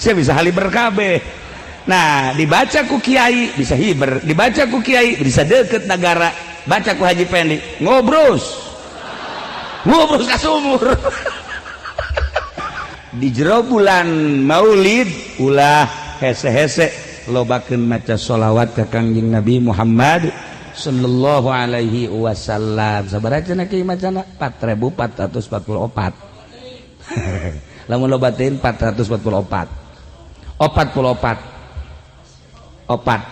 Saya bisa haliber kabeh. Nah, dibaca ku kiai bisa hiber, dibaca ku kiai bisa deket negara, baca ku Haji Pendi ngobrus ngobrus ka sumur. Di jero bulan Maulid ulah hese-hese, lobakeun maca sholawat ka Kangjeng Nabi Muhammad sallallahu alaihi wasallam. Sabaraha cenah kieu macana? 4444. Lamun lobatin 444, 44 opat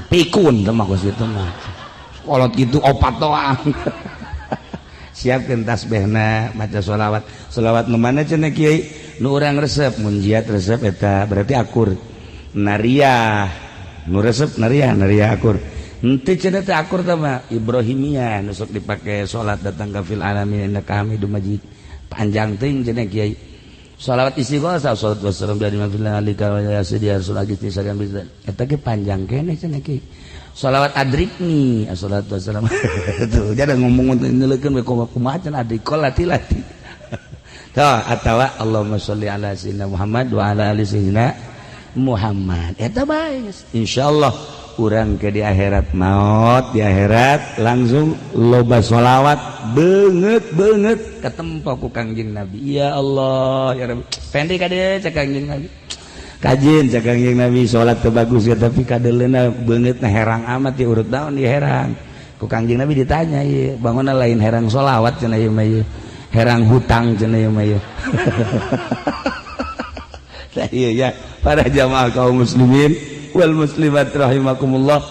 pikun mah geus kitu mah, kolot gitu opat doang. Siapkeun tasbihna, maca sholawat. Sholawat nu mana cenah, kiai, nu urang resep? Munjiat resep, eta berarti akur. Nariah nu resep, nariah, nariah akur. Henteu cenah teh akur teh mah Ibrahimiyah nu sok dipake salat datang ka fil alamin innaka Hamidum Majid, panjang teuing cenah, kiai. Sholawat istighosah, salat wassalam dari mafillah alika wa ya sayyidi rasul agisti sarian bisa, eta ge panjang keneh cenah, kiai. Sholawat adrikni, assalatu wassalam tuh jadi ngomong nyeleukeun we kumaha cenah adrikol lati-lati tuh, atawa Allahumma sholli ala sayyidina Muhammad wa ala ali sayyidina Muhammad, eta bae. Insyaallah urang ke di akhirat, maut di akhirat langsung loba sholawat beungeut beungeut katempo ku Kangjeng Nabi. Ya Allah, ya Rabbi, Pendi ka dieu, cek Kangjeng Nabi. Kajin, cek Kangjeng Nabi, salat teu bagus ya, tapi kadeleuna beungeutna herang amat ya, urut naon di herang. Ku Kangjeng Nabi ditanya, ieu bangunna lain herang sholawat cenah, ieu mah ieu herang hutang cenah ieu mah ieu. Nah, iya ya, para jamaah kaum muslimin wal muslimat rahimakumullah,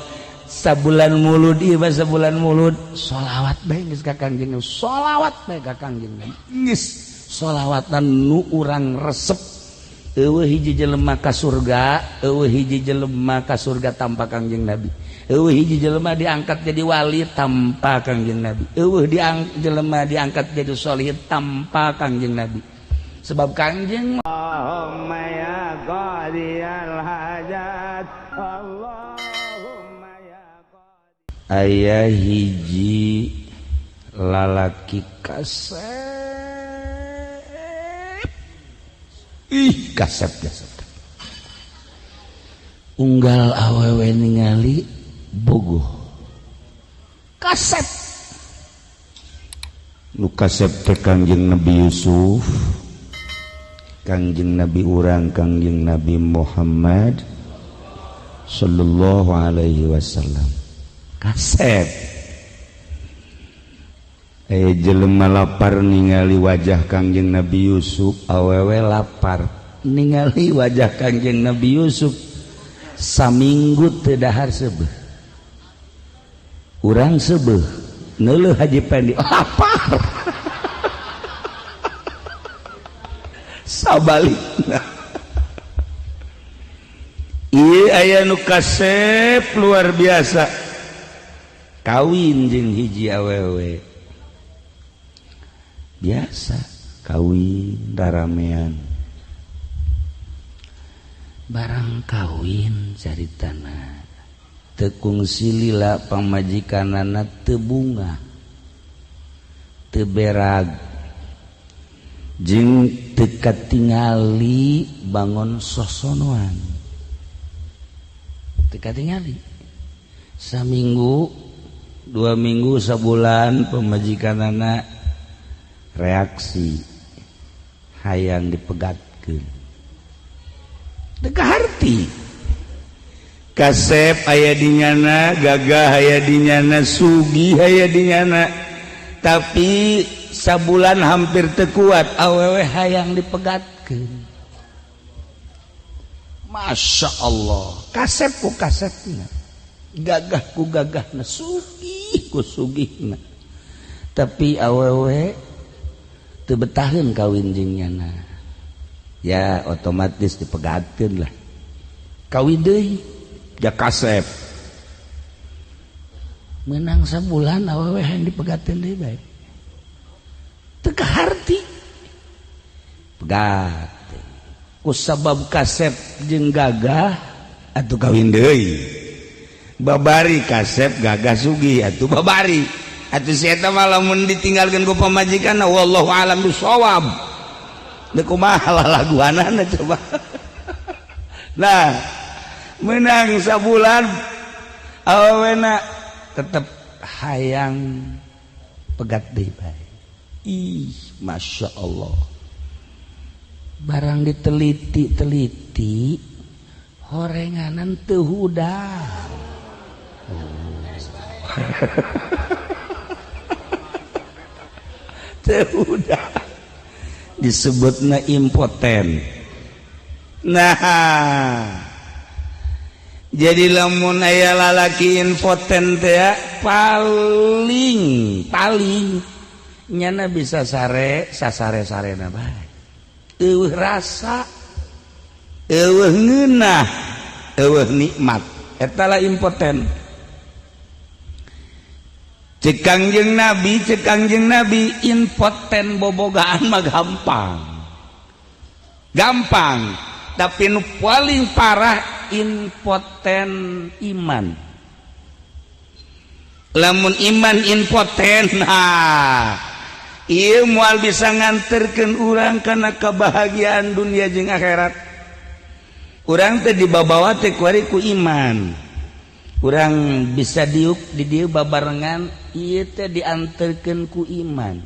sabulan Mulud ieu mah, sabulan Mulud sholawat bae geus ka Kangjeng, sholawat bae ka Kangjeng, geus sholawatan nu urang resep. Eueuh hiji jelema ka surga, eueuh hiji jelema ka surga tanpa Kangjeng Nabi. Eueuh hiji jelema diangkat jadi wali tanpa Kangjeng Nabi. Eueuh diang jelema diangkat jadi sholih tanpa Kangjeng Nabi, sebab Kangjeng Allahumma ya qadiyal hajat, Allahumma ya Aya hiji lalaki kasep, ih, kasep kasep, unggal awewe ningali bogoh. Kasep nu kasep teh Kangjeng Nabi Yusuf, Kangjeng Nabi urang, Kangjeng Nabi Muhammad sallallahu alaihi wasallam kasep. Eh, jelema lapar ningali wajah Kangjeng Nabi Yusuf, awewe lapar ningali wajah Kangjeng Nabi Yusuf, saminggu teu dahar seubeuh. Urang seubeuh neuleuh Haji Pendi, lapar. Sabalikna ieu aya nu kasep luar biasa, kawin jeung hiji awewe. Biasa kawin daramean, barang kawin caritana teu kungsi lila, pamajikanana teu bunga, teu berag, jeung teu katingali bangun sosonoan, teu katingali. Saminggu, 2 minggu, sabulan, pamajikanana reaksi hayang dipegatkeun. Teu kaharti. Kasep aya di nyana, gagah aya di nyana, sugih aya di nyana, tapi sabulan hampir teu kuat, awewe hayang dipegatkeun. Masya Allah, kasep ku kasepna, gagah ku gagahna, sugih ku sugihna, tapi awewe teu betaheun kawin jeung nyana. Ya otomatis dipegatkeun lah. Kawin deui, ja kasep, menang sabulan, awewe hayang dipegatkeun deui bae. Teu kaharti. Pegat ku sabab kasep jeung gagah atuh kawin deui. Babari kasep, gagah, sugih atuh babari atuh si eta mah lamun ditinggalkeun ku pamajikan, wallahu alam bisawab. Deuk kumaha lalaguanana coba. Nah, menang sabulan awena tetep hayang pegat deui bae. Ih, Masya Allah. Barang diteliti-teliti horenganan teu hudang. Teu hudang. Disebutna impoten. Nah, jadi lamun aya lalaki impoten teh paling paling nyana bisa sare sasare-sarena bae. Eueuh rasa, eueuh ngeunah, eueuh nikmat. Eta lah impoten. Cek Kangjeng Nabi, cek Kangjeng Nabi, impoten bobogaan mah gampang. Gampang, tapi nu paling parah impoten iman. Lamun iman impoten, nah, ieu moal bisa nganterkeun urang kana kebahagiaan dunia jeung akhirat. Urang teh dibabawa teh kuari ku iman. Urang bisa diuk di dieu babarengan ieu teh dianterkeun ku iman.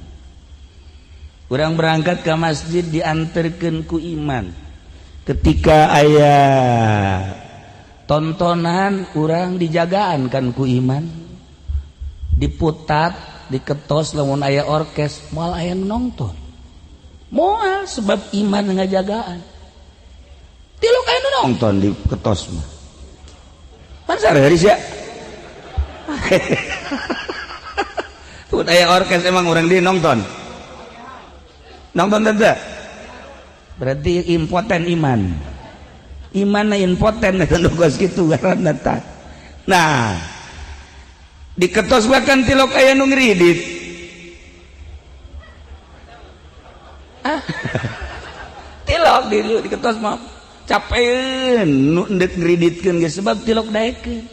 Urang berangkat ke masjid dianterkeun ku iman. Ketika aya tontonan urang dijagaan kan ku iman. Diputat, diketos lamun aya orkes moal aya nu nonton. Moal sebab iman ngajagaan. Tilok aya nu nonton di ketos mah. Pan sehari sia. Tun aya orkes emang urang di nonton. Nonton teu? Berarti impoten iman. Iman impoten eta nu geus kitu ngaranna tah. Nah, diketos bahkan tilok aya nu ngridit. Ah. Tilok di diketos mah capeun nu endek ngriditkeun geus sebab tilok daekeun.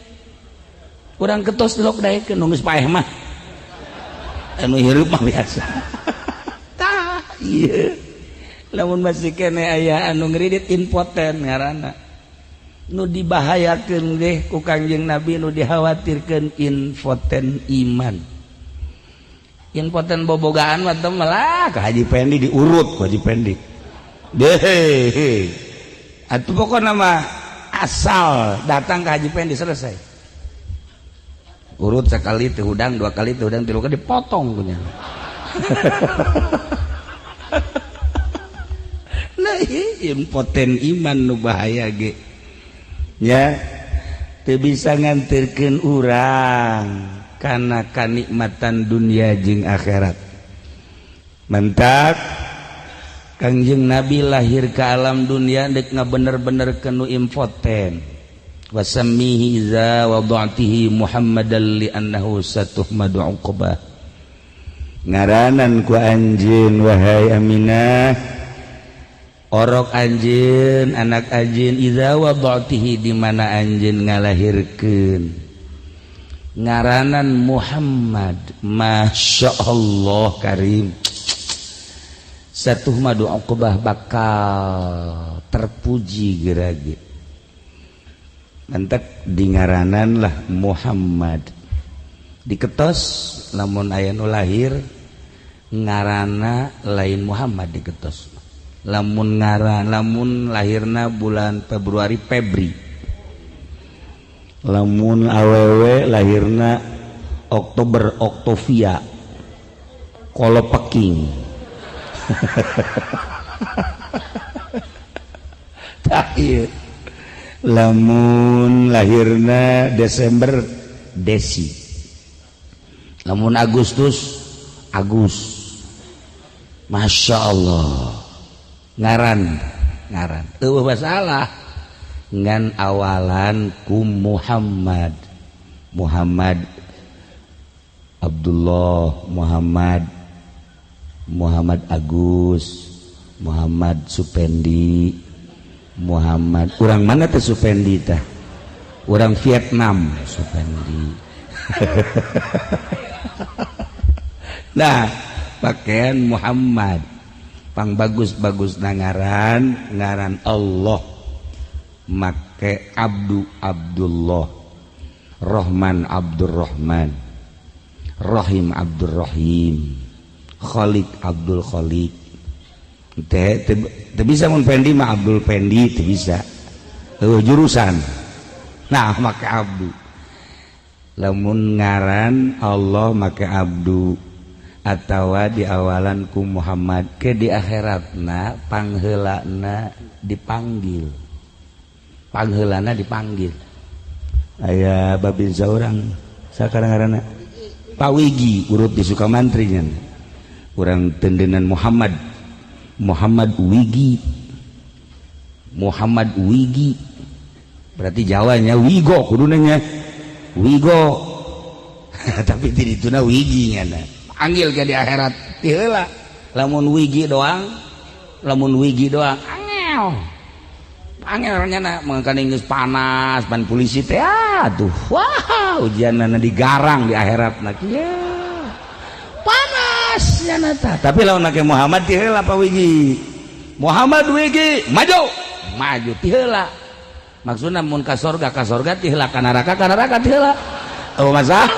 Urang ketos tilok daekeun nu geus paeh mah. Anu hirup mah biasa. Tah, ieu. Lamun masih kene aya anu ngridit impoten ngaranna. Nu dibahayakeun ge ku Kangjeng Nabi, nu dikhawatirkeun impoten iman. Impoten bobogaan mah teu malah ka Haji Pendi diurut ku Haji Pendi. Deh. Atuh pokona mah asal datang ke Haji Pendi selesai. Urut sekali teu hudang, dua kali teu hudang, tilu kali dipotong punya. Nah, impoten iman nu bahaya ge. Ya, teu bisa nganterkeun urang kana kanikmatan dunia jeung akhirat. Mentak Kangjeng Nabi lahir ke alam dunia dek ngabener-bener kenu impoten. Wasammihi iza wada'tihi Muhammadan li annahu satuhmadu uqbah. Ngaranan ku anjeun wahai Aminah, orok anjeun, anak anjeun, iza wada'tihi di mana anjeun ngalahirkeun. Ngaranan Muhammad, Masya Allah Karim. Satuhmadu uqbah bakal terpuji gerage. Mantak di ngaranan lah Muhammad. Diketos lamun aya nu lahir ngarana lain Muhammad diketos. Lamun ngaran lamun lahirna bulan Februari Febri. Lamun awewe lahirna Oktober Oktovia. Kolopeking. Tah ieu. Lamun lahirna Desember Desi. Lamun Agustus Agus. Masya Allah. Ngaran ngaran eueuh masalah ngan awalan ku Muhammad. Muhammad Abdullah, Muhammad Muhammad Agus, Muhammad Supendi, Muhammad urang mana teh Supendi tah? Urang Vietnam Supendi. Nah, pakaian Muhammad. Pang bagus-bagus na ngaran, ngaran Allah make Abdu Abdullah, Rahman Abdurrahman, Rahim Abdurrahim, Khalik Abdul Khalik. Teh teu bisa mun Pendi mah Abdul Pendi teu bisa. Eueuh jurusan. Nah make Abdu. Lamun ngaran Allah make Abdu atawa diawalan ku Muhammad ke di akhiratna pangheulana dipanggil. Pangheulana dipanggil. Aya babin saurang sakarang ngaranna Pak Wigi urut di Sukamantri nya. Urang tendenan Muhammad, Muhammad Wigi, Muhammad Wigi berarti Jawanya Wigo kuduna nya Wigo. Tapi di dituna Wigi nya panggil ke di akhirat ti heula. Lamun Wigi doang, lamun Wigi doang angel angel nya na mangkana geus panas pan polisi teh atuh wah ujianna digarang di akhirat na kieu panas nya na tah. Tapi lamun make Muhammad ti heula Pak Wigi, Muhammad Wigi maju maju ti heula. Maksudna mun ka sorga ka sorga ti heula, ka neraka ka neraka ti heula. Oh masalah.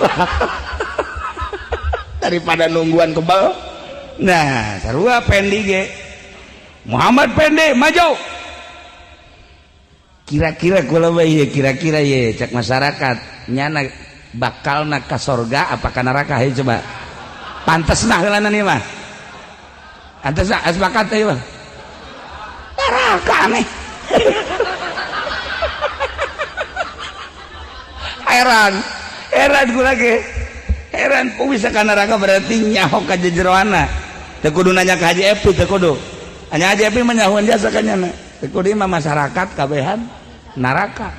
Daripada nungguan kebal. Nah sarua Pendi ge Muhammad Pendi maju. Kira-kira kula bae kira-kira ye cek masyarakat nyana bakalna ka sorga apa ka neraka hayu coba. Pantes nah heulana nih mah. Pantes nah sepakat teh mah. Neraka aneh. Heran, heran kula ge. Heran kok bisa ka neraka berarti nyaho ka jejeroana. Teu kudu nanya ka Haji Epi teu kudu. Hanya Haji Epi mah nyahoan jasa ka nyana. Teu kudu mah masyarakat kabehan neraka.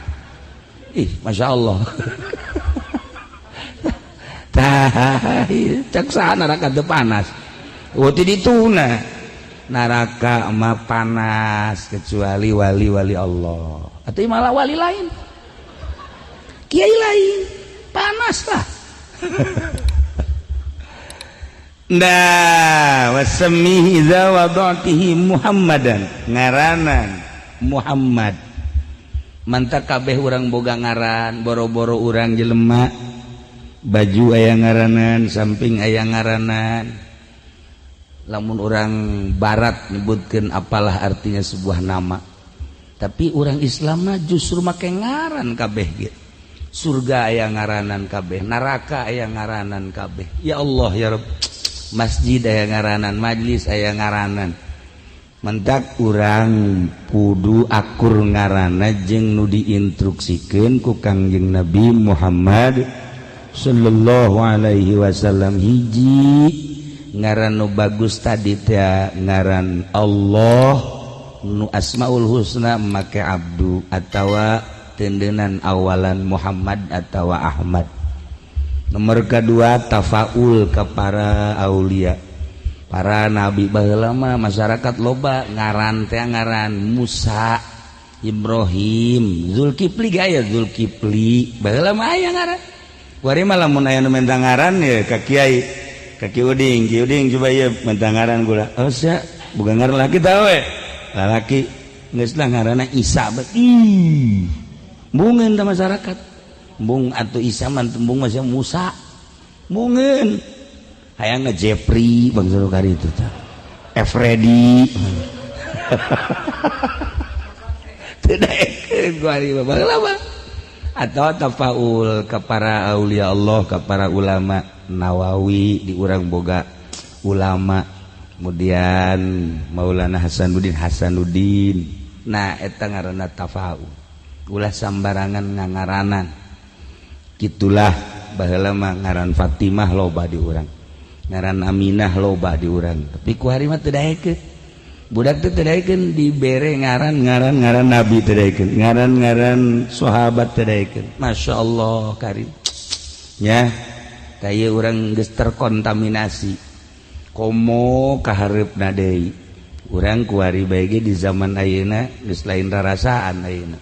Ih, Masya Allah. Tah, cek saha neraka teu panas. Oh ti dituna. Neraka mah panas kecuali wali-wali Allah. Atau malah wali lain. Kiai lain panas lah. Nah, wasmihi idza wada'tihi Muhammadan, ngaranan Muhammad. Mantap kabeh urang boga ngaran, boro-boro urang jelema. Baju aya ngaranan, samping aya ngaranan. Lamun urang barat nyebutkeun apalah artinya sebuah nama. Tapi urang Islam mah justru make ngaran kabeh ge. Surga aya ngaranan kabeh, neraka aya ngaranan kabeh. Ya Allah ya Rabb. Masjid aya ngaranan, majlis aya ngaranan. Mentak urang kudu akur ngaranna jeung nu diinstruksikeun ku Kangjeng Nabi Muhammad sallallahu alaihi wasallam. Hiji ngaran nu bagus tadi teh ngaran Allah nu Asmaul Husna make Abdu atawa tendenan awalan Muhammad atawa Ahmad. Nomor kedua tafaul ke para aulia, para nabi. Baheula mah masyarakat loba ngaran teh ngaran Musa, Ibrahim, Zulkifli ge aya Zulkifli. Baheula mah aya ngaran. Kuari mah lamun aya nu menta ngaran ya ka kiai, ka Ki Uding, Ki Uding coba ieu menta ngaran kula. Oh sia, boga ngaran laki tah we. Lalaki geus lah ngaranna Isa. Ih. Bungeun teh masyarakat. Bung atuh Isa mah tembung masih Musa. Bungeun. Hayangna Jeffrey bangsa nu kari itu tah. Efredi. Teu daekeun kuari mah baheula mah. Atau tafaul ka para aulia Allah, ka para ulama. Nawawi di urang boga ulama. Kemudian Maulana Hasanuddin, Hasanuddin. Nah eta ngaranna tafaul. Ulah sambarangan ngangaranan. Gitulah baheula mah ngaran Fatimah loba di urang, ngaran Aminah loba di urang. Tapi ku hari mah teu daekeun. Budak teh teu daekeun dibere ngaran-ngaran ngaran nabi teu daekeun, ngaran-ngaran sahabat teu daekeun. Masya Allah karim. Ya, tah ieu urang geus terkontaminasi. Komo kahareupna deui. Urang kuari bae ge di zaman ayeuna geus lain rarasaan ayeuna.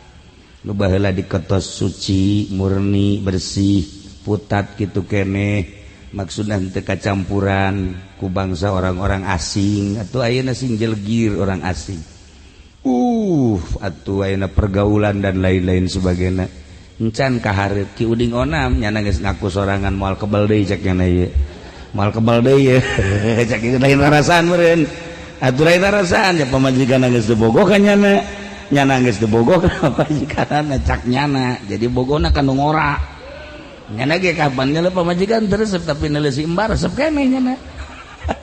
Nu baheula diketos suci, murni, bersih, putat kitu keneh. Maksudna teu kacampuran ku bangsa orang-orang asing atau ayeuna sing jelgir orang asing. Atuh ayeuna pergaulan dan lain-lain sebagainya. Encan kahareup Ki Uding Onam nyana geus ngaku sorangan moal kebal deui cek nyana ieu. Moal kebal deui ye. Cek ieu lain rarasaan meureun. Atuh lain rarasaan ya pamajikan geus dibogoh ka nyana. Nyana geus dibogoh ka pamajikanna cak nyana. Jadi bogona ka nu ngora. Nyana ge kapan nyala pamajikan resep tapi neuleuh si embar resep keneh nyana.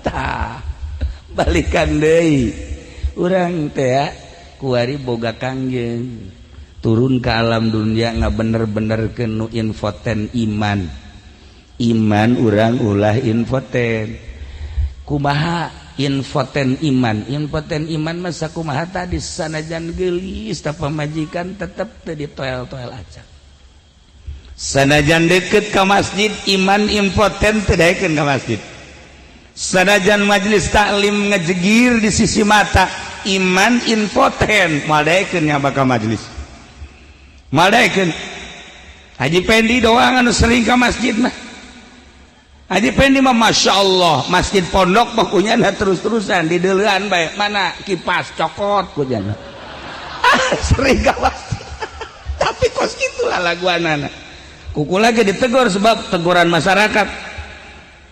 Tah. Balikan deui. Urang teh kuari boga kangjeng turun ke alam dunia nggak bener-bener kenu infoten iman. Iman urang ulah infoten. Kumaha infoten iman? Infoten iman masa kumaha tadi sanajan geulis ta pamajikan tetep teu ditoel-toel aja. Sanajan deket ke masjid iman impoten teu daekeun ka masjid. Sanajan majelis taklim ngejegir di sisi mata iman impoten moal daekeun nyaba ka majelis. Moal daekeun. Haji Pendi doang anu sering ka masjid mah. Haji Pendi mah Masya Allah masjid pondok mah kunyana terus-terusan di deuleuan bae mana kipas cokot kunyana. Ah, sering ka masjid. Tapi kos kitu lah laguanana. Kuku lagi ditegur sebab teguran masyarakat.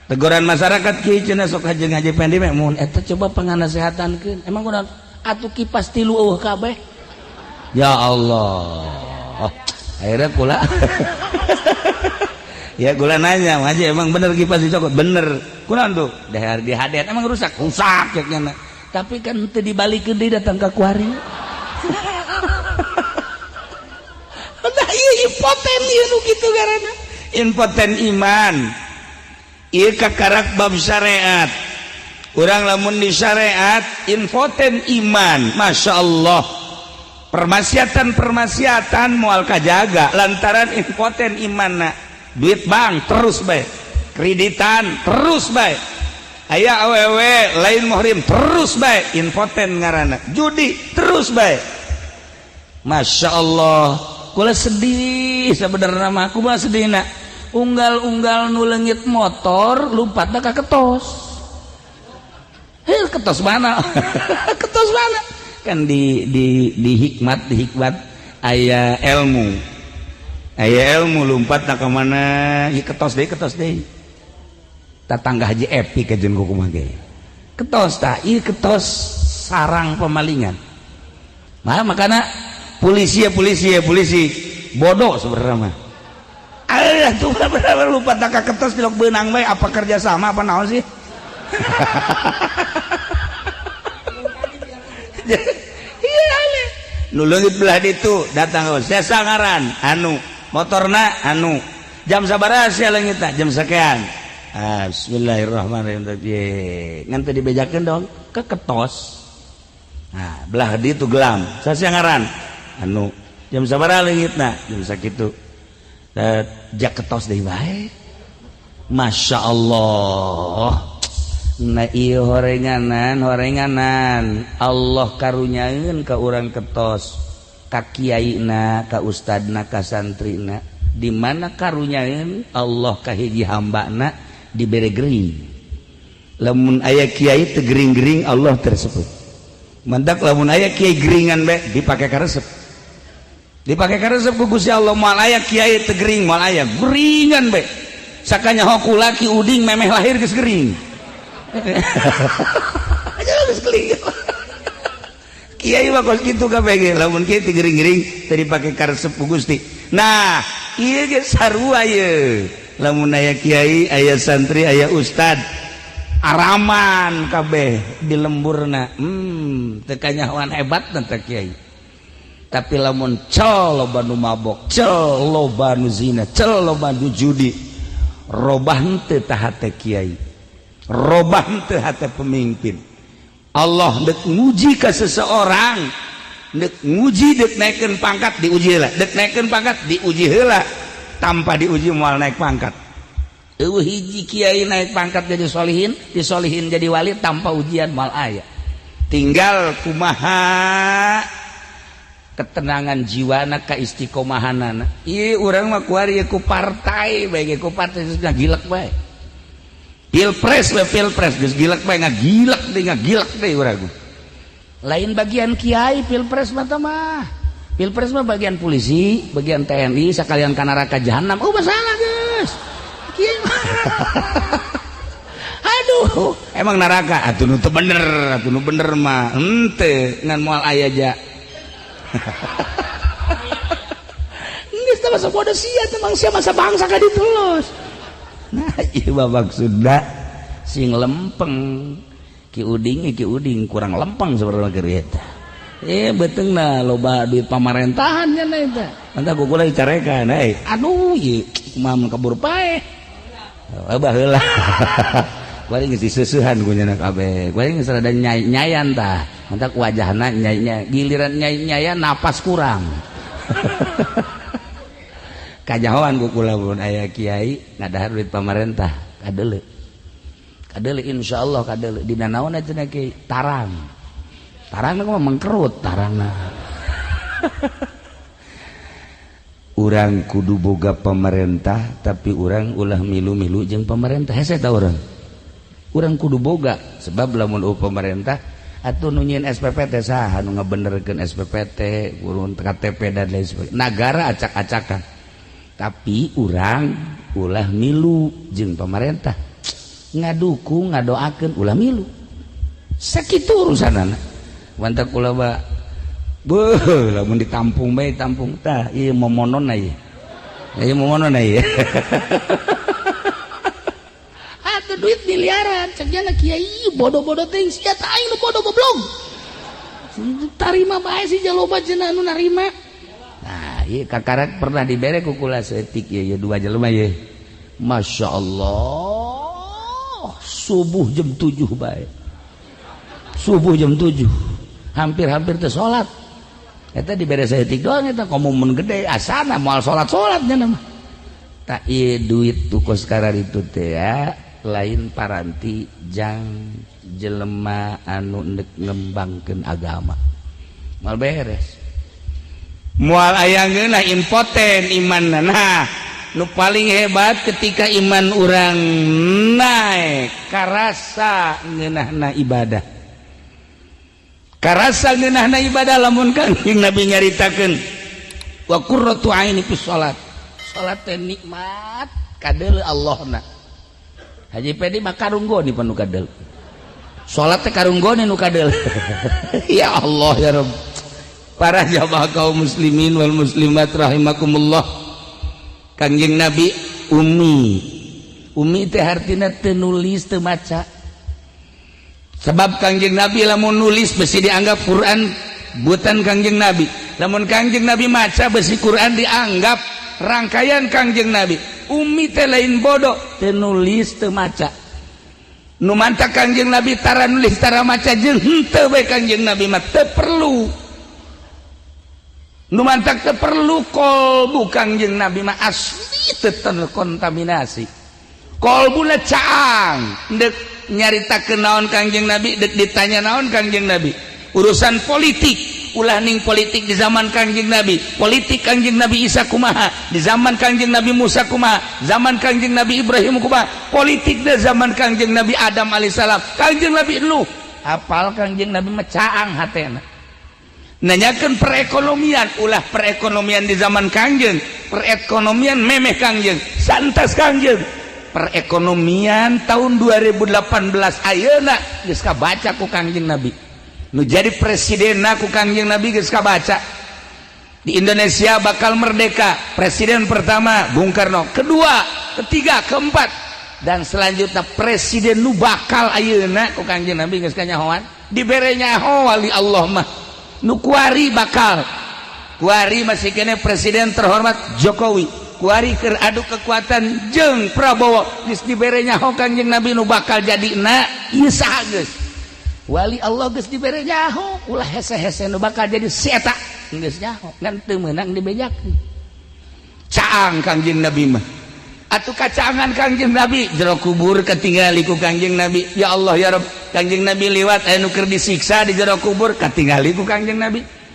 Teguran masyarakat kieu cenah sok haji Haji Pendi mah mun eta coba panganasehatankeun. Emang kunaon? Atuh kipas tilu eueuh kabeh. Ya Allah. Oh, akhirnya kula ya kula nanya, Haji emang bener kipas dicokot? Bener. Kunaon tuh? Dahar di hadean emang rusak? Rusak cek nya. Tapi kan teu dibalikeun deui datang ka kuari. Nah, ieu impoten ieu nu kitu garana. Impoten iman. Ieu kakarak bab syariat. Urang lamun di syariat impoten iman, Masya Allah. Permaksiatan-permaksiatan moal kajaga lantaran impoten imanna. Duit bank terus bae, kreditan terus bae. Aya awewe lain muhrim terus bae, impoten ngaranna. Judi terus bae. Masya Allah. Kula sedih sebenarnya mah aku mah sedih nak. Unggal-unggal nu leungit motor lompatna ka ketos. Heh, ketos mana? Ketos mana? Kan di hikmat, di hikmat aya ilmu. Aya ilmu lompatna ka mana? Ieu ketos deui, ketos deui. Tatangga Haji Epi kajeun kumaha ge. Ketos tah, ieu ketos sarang pemalingan. Mah makana polisi ya polisi ya polisi bodoh sebenarnya mah. Alah tuh bener lupa tak ketos tilok beunang bae apa kerja sama apa naon sih? Iya aneh. Nu leungit belah ditu datang saya sangaran anu motorna anu jam sabaraha sia leungitna jam sekian. Ah, bismillahirrahmanirrahim. Ngan teu dibejakeun dong ke ketos. Nah, belah ditu gelam. Sasia ngaran anu jam sabaraha leungitna jam sakitu. Jak ketos deui bae. Masya Allah. Nah ieu horenganan horenganan Allah karunyaeun ka urang ketos ka kiaina ka ustadna ka santrina di mana karunyaeun Allah ka hiji hambana dibere gering. Lamun aya kiai teu gering-gering Allah tersebut. Mantak lamun aya kiai geringan bae dipake karesep. Dipake karesep ku Gusti Allah moal aya kiai teu gering moal aya geringan bae. Sakanya hoku laki uding memeh lahir geus gering. Aja geus gering. Kiai mah kos kitu kabeh ge lamun kiai teu gering-gering teu dipake karesep ku Gusti. Nah, ieu ge sarua ieu. Lamun aya kiai, aya santri, aya ustad araman kabeh di lemburna. Teu kanyahoan hebat teh kiai. Tapi lamun cel loba nu mabok, cel loba nu zina, cel loba nu judi, robah henteu tah hate kiai, robah henteu hate pemimpin. Allah dek nguji ka seseorang, dek nguji dek naikkeun pangkat diuji heula, dek naikkeun pangkat diuji heula, tanpa diuji moal naik pangkat. Eueuh hiji kiai naik pangkat jadi solihin, disolihin jadi wali tanpa ujian moal aya. Tinggal kumaha ketenangan jiwana ka istiqomahanana. Ieu urang mah kuari ku partai bae ku partai geus gilek bae. Pilpres we, pilpres geus gilek bae, ngagilek deui, ngagilek deui urang. Lain bagian kiai pilpres mah mah. Pilpres mah bagian polisi, bagian TNI, sekalian ka neraka jahanam. Oh, masalah geus. Kiai mah. Aduh, emang neraka atuh nu teu bener, atuh nu bener mah henteu ngan moal aya ja. Geus teh masa bodoh sia teh, mangsia masa bangsa ka ditu los. Nah, ieu mah maksudna sing lempeng. Ki Uding, Ki Uding kurang lempeng sebenarnya keur eta. Beuteungna loba duit pamarentahan nya eta. Mantap ku kula dicarekan euy. Aduh, ieu kumaha mun kabur paeh. Oh, baheula. Kuari geus diseusehan ku nya kabeh. Kuari geus rada nyayan tah. Mantak wajahna nyai, giliran nyai-nyayan napas kurang. Kajahoan ku kula mun aya kiai ngadahar duit pamarentah, kadeuleu. Kadeuleu insyaallah kadeuleu. Dina naon cenah kiai? Tarang. Tarangna mah mengkerut tarangna. Urang kudu boga pemerintah, tapi urang ulah milu-milu jeung pemerintah. Hese ta urang? Urang kudu boga, sebab lamun pemerintah atuh nu nyieun SPPT saha, nu ngabenerkeun SPPT, urun KTP dan lain sebagainya. Nagara acak-acakan. Tapi urang ulah milu jeung pemerintah. Ngadukung, ngadoakeun, ulah milu. Sakitu urusanana. Mantak kula mah beuh lamun ditampung bae tampung tah ieu momononna ieu. Ieu momononna ieu. Atuh duit miliaran cek jana kiai bodoh-bodoh teh sia tah aing nu bodoh goblok. Tarima bae si jaloba cenah anu narima. Nah, ieu kakarak pernah dibere ku kula saeutik ieu, ieu dua jelema ieu. Masya Allah, subuh jam 7 bae. Subuh jam 7. Hampir-hampir teu salat. Eta dibere saeutik doang eta komo mun gede asana moal salat-salat nya mah. Tak ieu duit tukos kararitu teh ya, lain paranti jang jelema anu ndek ngembangkeun agama. Moal beres. Moal aya ngeunah impoten imanna. Nah, nu paling hebat ketika iman urang naik karasa ngeunahna ibadah. Karasa ngeunahna ibadah lamun Kangjeng Nabi nyaritakeun wa qurratu aini fi salat. Salat teh nikmat kadeuleu Allahna. Haji Pedi mah karunggoni panu kadeuleu. Salat teh karunggoni nu kadeuleu. Ya Allah ya Rabb. Para jamaah kaum muslimin wal muslimat rahimakumullah. Kangjeng Nabi ummi. Ummi teh hartina teu nulis teu maca. Sebab Kangjeng Nabi lamun nulis besi dianggap Quran buatan Kangjeng Nabi. Lamun Kangjeng Nabi maca besi Quran dianggap rangkaian Kangjeng Nabi. Ummi teh lain bodoh, teu nulis teu maca. Nu mantak Kangjeng Nabi tara nulis tara maca jeung henteu bae Kangjeng Nabi mah teu perlu. Nu mantak teu perlu kolbu Kangjeng Nabi mah asli teu terkontaminasi. Kolbuna caang dek nyaritakeun naon Kangjeng Nabi, dek ditanya naon Kangjeng Nabi. Urusan politik ulah ning politik di zaman Kangjeng Nabi, politik Kangjeng Nabi Isa kumaha, di zaman Kangjeng Nabi Musa kumaha, zaman Kangjeng Nabi Ibrahim kumaha, politik di zaman Kangjeng Nabi Adam alaihissalam, Kangjeng Nabi Nuh, apal Kangjeng Nabi mah caang hatena. Nanyakeun perekonomian, ulah perekonomian di zaman Kangjeng, perekonomian memeh Kangjeng, santas Kangjeng. Perekonomian tahun 2018 ayeuna geus kabaca ku Kangjeng Nabi. Nu jadi presidenna ku Kangjeng Nabi geus kabaca. Di Indonesia bakal merdeka, presiden pertama Bung Karno, kedua, ketiga, keempat, dan selanjutnya presiden nu bakal ayeuna ku Kangjeng Nabi geus kanyahoan. Dibere nyaho wali Allah mah. Nu kuari bakal kuari masih kene presiden terhormat Jokowi. Kuari keur adu kekuatan jeung Prabowo geus dibere nyaho Kangjeng Nabi nu bakal jadi na ieu saha geus. Wali Allah geus dibere nyaho, ulah hese-hese nu bakal jadi si eta geus nyaho ngan teu meunang dibejakeun. Caang Kangjeng Nabi mah. Atuh kacaangan Kangjeng Nabi jero kubur katingali ku Kangjeng Nabi. Ya Allah ya Rabb, Kangjeng Nabi liwat aya nu keur disiksa di jero kubur katingali ku Kangjeng Nabi.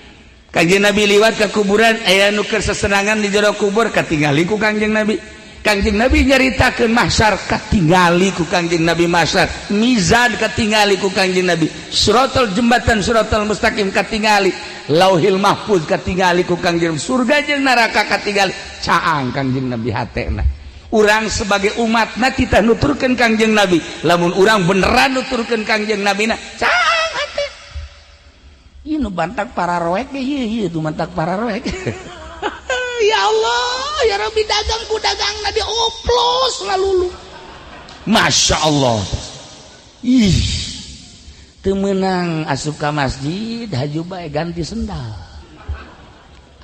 Kangjeng Nabi liwat ke kuburan aya nu keur sesenangan di jero kubur katingali ku Kangjeng Nabi. Kangjeng Nabi nyaritakeun mahsyar, katingali ku Kangjeng Nabi mahsyar, mizan katingali ku Kangjeng Nabi, siratal jembatan siratal mustaqim katingali, Lauhil Mahfuz katingali ku Kangjeng, surga jeung neraka katingali. Caang Kangjeng Nabi hatena. Urang sebagai umatna kita nuturkeun Kangjeng Nabi, lamun urang beneran nuturkeun Kangjeng Nabi na, caang hate. Ieu nu bantak para roek ge, ieu ieu nu bantak para roek. Ya Allah ya Rabbi, dagang ku dagang na dioplos lalulu. Masya Allah, ih, teu meunang asup ka masjid, haju bae ganti sendal.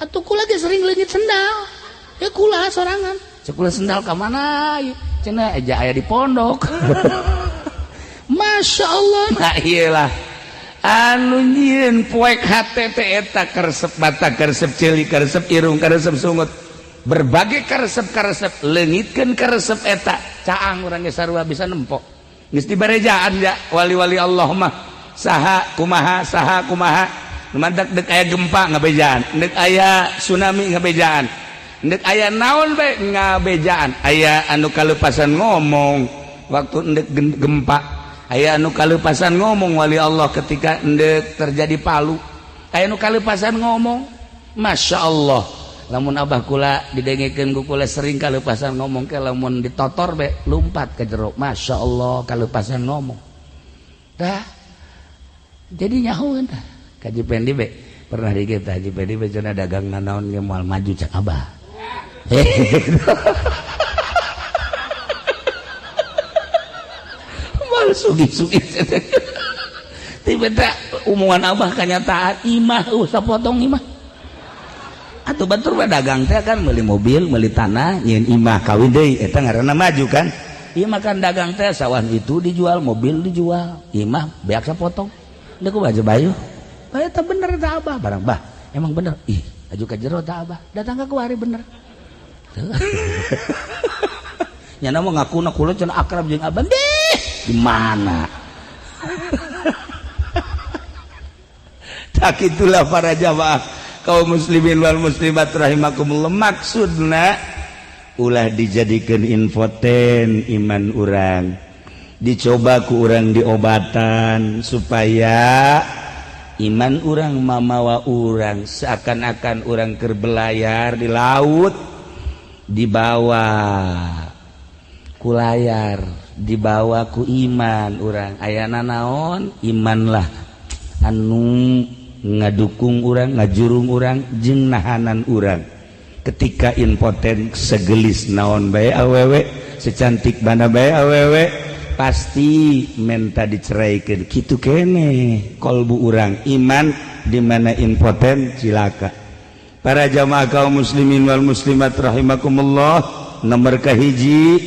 Atuh kula ge sering leungit sendal ya, kula sorangan cek kula sendal ka mana cenah, aja aya di pondok. Masya Allah. Nah, iyalah anu nyieun poek hate teh eta karesep mata, karesep ceuli, karesep irung, karesep sungut, berbagai karesep-karesep, leungitkeun karesep eta, caang urang ge sarua bisa nempo. Geus dibarejaan ya wali-wali Allah mah, saha kumaha, saha kumaha. Mantak dek aya gempa ngabejaan, dek aya tsunami ngabejaan, dek aya naon bae ngabejaan. Aya anu kalepasan ngomong waktu ndek gempa, aya anu kalepasan ngomong wali Allah ketika ndek terjadi palu, aya anu kalepasan ngomong. Masya Allah, lamun abah kula didengekeun ku kula sering kalepasan ngomong ke, lamun ditotor be lumpat ke jero. Masya Allah, kalepasan ngomong dah jadi nyahoeun. Dah Kaji Pendi be pernah di kita, Haji Pendi be cenah dagang nanaon ge moal maju cak abah. Mal sugi-sugi tiba omongan abah kenyataan, imah sapotong imah. Atau batur mah dagang teh kan beli mobil, beli tanah, nyieun imah, kawin deui, eta ngaranna maju kan. Imah kan dagang teh sawah itu dijual, mobil dijual, imah beak sapotong. Deuk baju bayu. Bah, eta bener eta abah barang bah. Emang bener. Ih, aju ka jero ta abah. Datang ka kuari bener. Nyana mau ngaku na kula cenah akrab jeung abah. Deh, di mana? Tak itulah para jamaah kaum muslimin wal muslimat rahimakumullah, maksudna ulah dijadikan infoten iman urang, dicoba ku urang diobatan supaya iman urang mamawa urang seakan-akan urang keur belayar di laut, dibawa ku layar, dibawa ku iman urang. Ayana naon iman lah anu ngadukung urang, ngajurung urang jeung nahanan urang ketika impoten. Segelis naon bae awewe, secantik mana bae awewe, pasti menta diceraikan. Kitu kene kolbu urang, iman di mana impoten cilaka. Para jamaah kaum muslimin wal muslimat rahimakumullah, nomor kahiji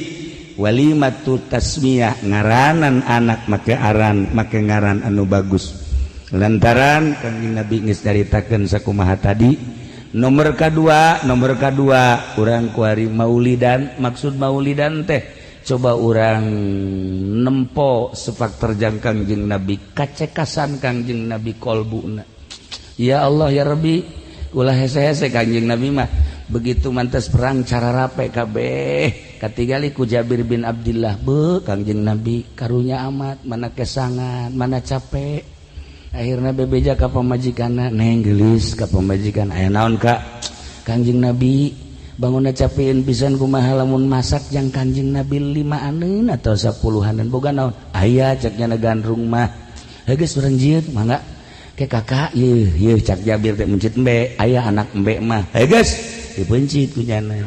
walimatu tasmiyah, ngaranan anak make aran, make ngaran anu bagus lantaran Kangjeng Nabi geus caritakeun sakumaha tadi. Nomor kedua, nomor kedua urang kuari maulidan. Maksud maulidan teh coba urang nempo sepak terjang Kangjeng Nabi, kacekasan Kangjeng Nabi kolbuna. Ya Allah ya Rabbi, ulah hese-hese Kangjeng Nabi mah begitu mantas perang cara rape kabeh. Katingali ku Jabir bin Abdillah, be Kangjeng Nabi karunya amat, mana kesangan mana capek. Akhirnya bebeja ka pamajikanna, neng gelis ka pamajikan, aya naon kak? Kangjeng Nabi bangunna capeun pisan, kumaha lamun masak jang Kangjeng Nabi 5-aneun atau 10-aneun, boga naon? Aya cek nya gandrung mah. Heuh geus urang jieun mangga ke kakak. Yeuh yeuh cak Jabir teh mencit embe, aya anak embe mah. Heuh geus dipencit ku nyana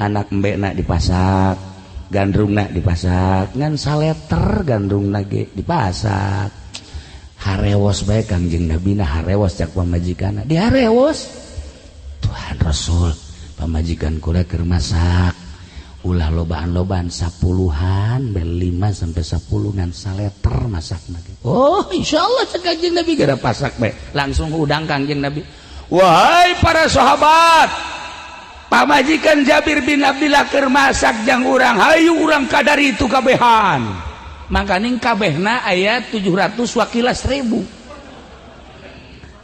anak embe na dipasak, gandrungna dipasak, ngan saleter gandrungna ge dipasak. Harewos bae Kangjeng Nabi na, harewos cak pamajikanna, diharewos. Tuhan Rasul, pamajikan kula keur masak, ulah lobaan-lobaan, 10-an bel 5 sampai 10 ngan saleter masakna. Oh insyaallah cek Kangjeng Nabi, gara pasak bae langsung udang Kangjeng Nabi. Wahai para sahabat, pamajikan Jabir bin Abdillah keur masak jang urang, hayu urang kadar itu kabehan. Makaning kabehna aya 700 wakila 1000.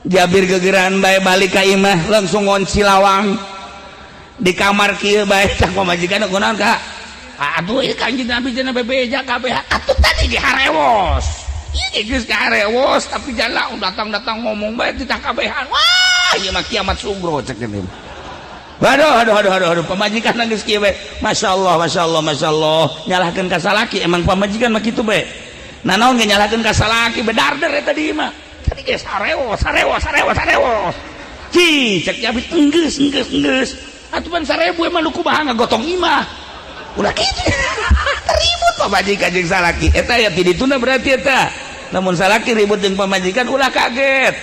Jabir gegeran bae balik ka imah, langsung ngonci lawang. Di kamar kieu bae cak pamajikan kunaon ka? Atuh ieu Kanjeng Nabi cenah bebeja kabeh. Atuh tadi di harewos. Ieu geus harewos tapi jala datang-datang ngomong bae di kabehan. Wah, ieu mah kiamat sugro cek ini. Aduh, aduh, aduh, aduh, aduh, pamajikan geus kieu bae. Masya Allah, Masya Allah, Masya Allah. Nyalahkeun ka salaki, emang pamajikan mah kitu bae. Nah, naon ge nyalahkeun ka salaki, bedarder eta di mah. Tadi geus harewos, harewos, harewos, harewos. Ci, cek Jabir, enggeus, enggeus, enggeus. Atuh pan 1000 emang nu kumaha ngagotong imah. Ulah kitu. Ribut pamajikan jeung salaki. Eta ya ti dituna berarti eta. Namun salaki ribut jeung pamajikan ulah kaget.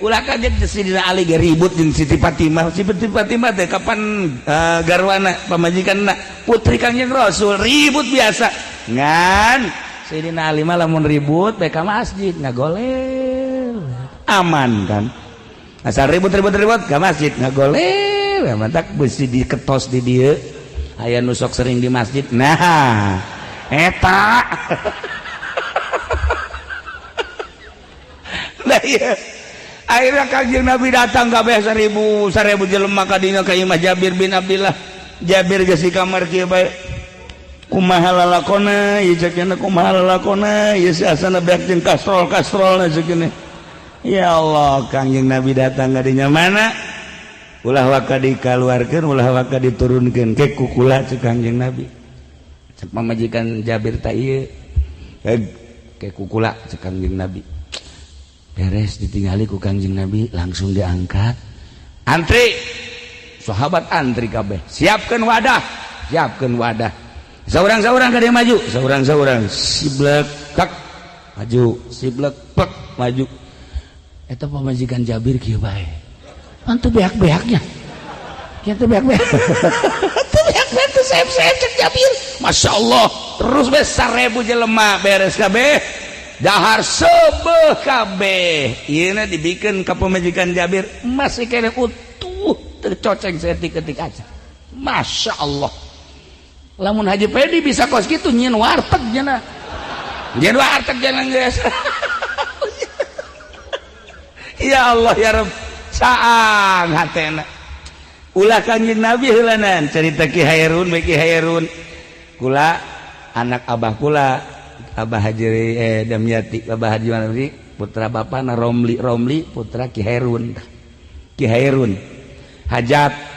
Ulah kaget Sidina Ali ge ribut jeung Siti Fatimah. Siti Fatimah teh kapan garwana pamajikanna putri Kangjeng Rasul ribut biasa. Ngan Sidina Ali mah lamun ribut bae ka masjid ngagolel. Aman kan? Asal ribut-ribut-ribut ka masjid ngagolel. Mantak besi diketos di dieu. Aya nu sok sering di masjid. Nah, eta. Nah, iya. Akhirnya Kangjeng Nabi datang kabeh 1000 1000 jelema ka dinya ka imah Jabir bin Abdillah. Jabir geus di kamar kieu bae. Kumaha lalakona ieu cek nya, kumaha lalakona ieu si asana beak jeung kastrol-kastrolna cek nya. Ya Allah, Kangjeng Nabi datang ka dinya mana? Ulah waka dikaluarkeun, ulah waka diturunkeun ke kukula cek Kangjeng Nabi. Cek pamajikan Jabir ta ieu. Ke kukula cek Kangjeng Nabi. Beres ditinggali ku Kangjeng Nabi langsung diangkat. Antri. Sahabat antri kabeh. Siapkeun wadah, siapkeun wadah. Saurang-saurang ka dieu maju, saurang-saurang siblek kak maju, siblek pek maju. Eta pamajikan Jabir kieu bae. Pan teu beak-beaknya. Kieu teu beak-beak. Teu beak-beak teu seep-seep cek Jabir. Masya Allah, terus beres 1000 jelema beres kabeh. Dahar sebeh kabeh. Ieu dibikeun ka pamajikan Jabir masih kene utuh tercoceng saeutik-eutik aja. Masya Allah. Lamun Haji Pedi bisa kos kitu nyieun warteg cenah. Nyieun warteg cenah geus. Ya Allah ya Rabb, caang hatena. Ulah Kanjeng Nabi heulanan cerita Ki Hairun bae Ki Hairun. Kula anak abah kula, Abah Haji Damyati, Abah Haji Manawi, putra bapana Romli, Romli putra Ki Hairun. Ki Hairun hajat.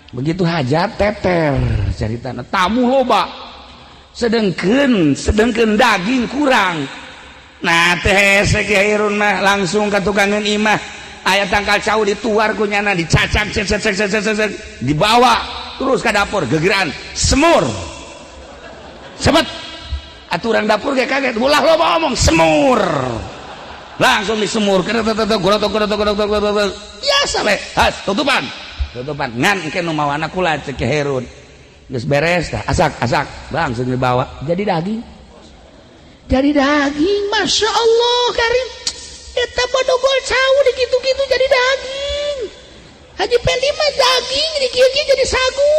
Begitu hajat teter caritana tamu loba. Sedengkeun daging kurang. Nah teh hese Ki Hairun mah langsung ka tukangeun imah. Aya tangkal cau dituar ku nyana dicacak cek cek cek cek cek dibawa terus ka dapur gegeran semur. Sebet aturan dapur ge kaget ulah loba omong semur. Langsung disemur biasa we. Has tutupan. Tutupan ngan engke nu mawana kula cek Ki Hairun. Geus beres tah asak asak langsung dibawa jadi daging. Jadi daging, Masya Allah Karim. Eta bodogol cau dikitu-kitu jadi daging. Haji Pendi mah daging dikieu-kieu jadi sagu.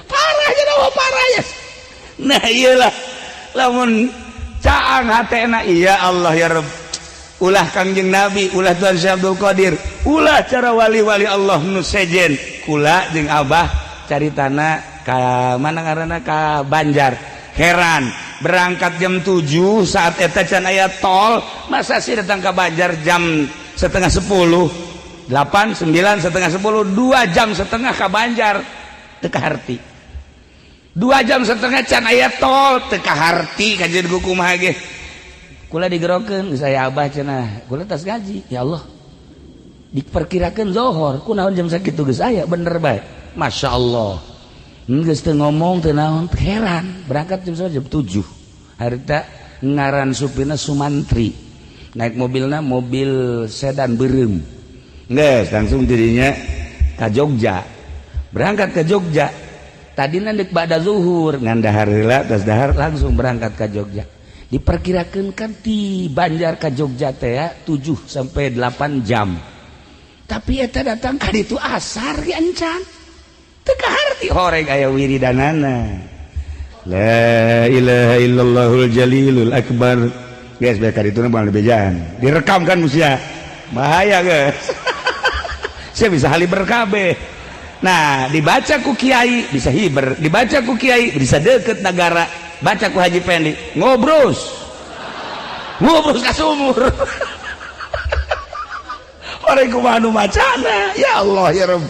Parah jadi parah ya. Nah iyalah lamun caang hatena iya Allah ya Rabb. Ulah Kangjeng Nabi, ulah Tuhan Syekh Abdul Qadir, ulah cara wali-wali Allah nu sejen. Kula jeung Abah caritana ka mana ngaranna ka Banjar. Heran, berangkat jam 7 saat eta can aya tol, masa sih datang ke Banjar jam 9:30, 8, 9, 9:30, 2 jam setengah ke Banjar teu kaharti. 2 jam setengah can aya tol teu kaharti kajian ku kumaha ge. Kula digerokeun saya Abah cenah, kula tas gaji. Ya Allah. Diperkirakeun zohor, kunaon jam sakitu geus aya bener bae. Masya Allah. Geus teu ngomong teu naon, heran. Berangkat jam jam 7. Harita ngaran supirna Sumantri. Naik mobilna mobil sedan beureum. Geus langsung dirinya ka Jogja. Berangkat ke Jogja. Tadina deuk ba'da zuhur, ngan dahar heula, tas dahar langsung berangkat ke Jogja. Diperkirakan kan di Banjar ke Jogja teh ya 7 sampai 8 jam. Tapi eta datang ka ditu asar ge encan. Teu kaharti horeng aya wiridanana. La ilaha illallahul jalilul akbar. Geus bae ka ditu mah bejaan. Direkam kan musia. Bahaya geus. Saya bisa haliber kabeh. Nah, dibaca ku kiai bisa hiber, dibaca ku kiai bisa deket negara, baca ku Haji Pendi ngobrus. Ngobrus ka sumur. Orang kumaha nu macana? Ya Allah ya Rabb.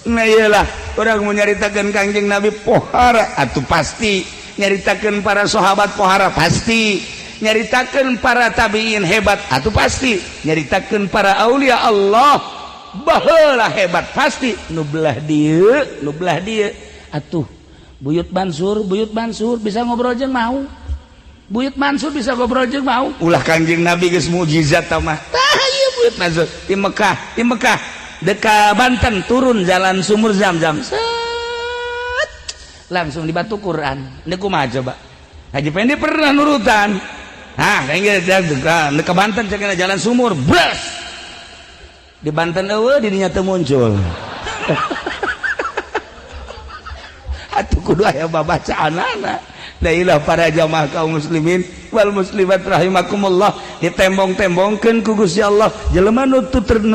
Nah iyalah, orang mau nyaritakeun Kangjeng Nabi pohara atuh pasti, nyaritakeun para sahabat pohara pasti, nyaritakeun para tabiin hebat atuh pasti, nyaritakeun para aulia Allah baheula hebat pasti. Nu belah dieu, nu belah dieu atuh Buyut Mansur, Buyut Mansur bisa ngobrol jeung mau. Buyut Mansur bisa ngobrol jeung mau. Ulah Kangjeng Nabi geus mukjizat tah mah. Tah ieu Buyut Mansur di Mekah, di Mekah deka Banten turun jalan sumur Zam-Zam. Set. Langsung di batu Quran. Ini kumaha coba? Haji Pendi pernah nurutan. Hah, kayaknya deka Banten cek jalan sumur, bres. Di Banten eueuh di dinya teu muncul. Atuh kudu aya babacaanana. Dailah para jamaah kaum muslimin wal muslimat rahimakumullah, ditembong-tembongkeun ku Gusti Allah jelema nu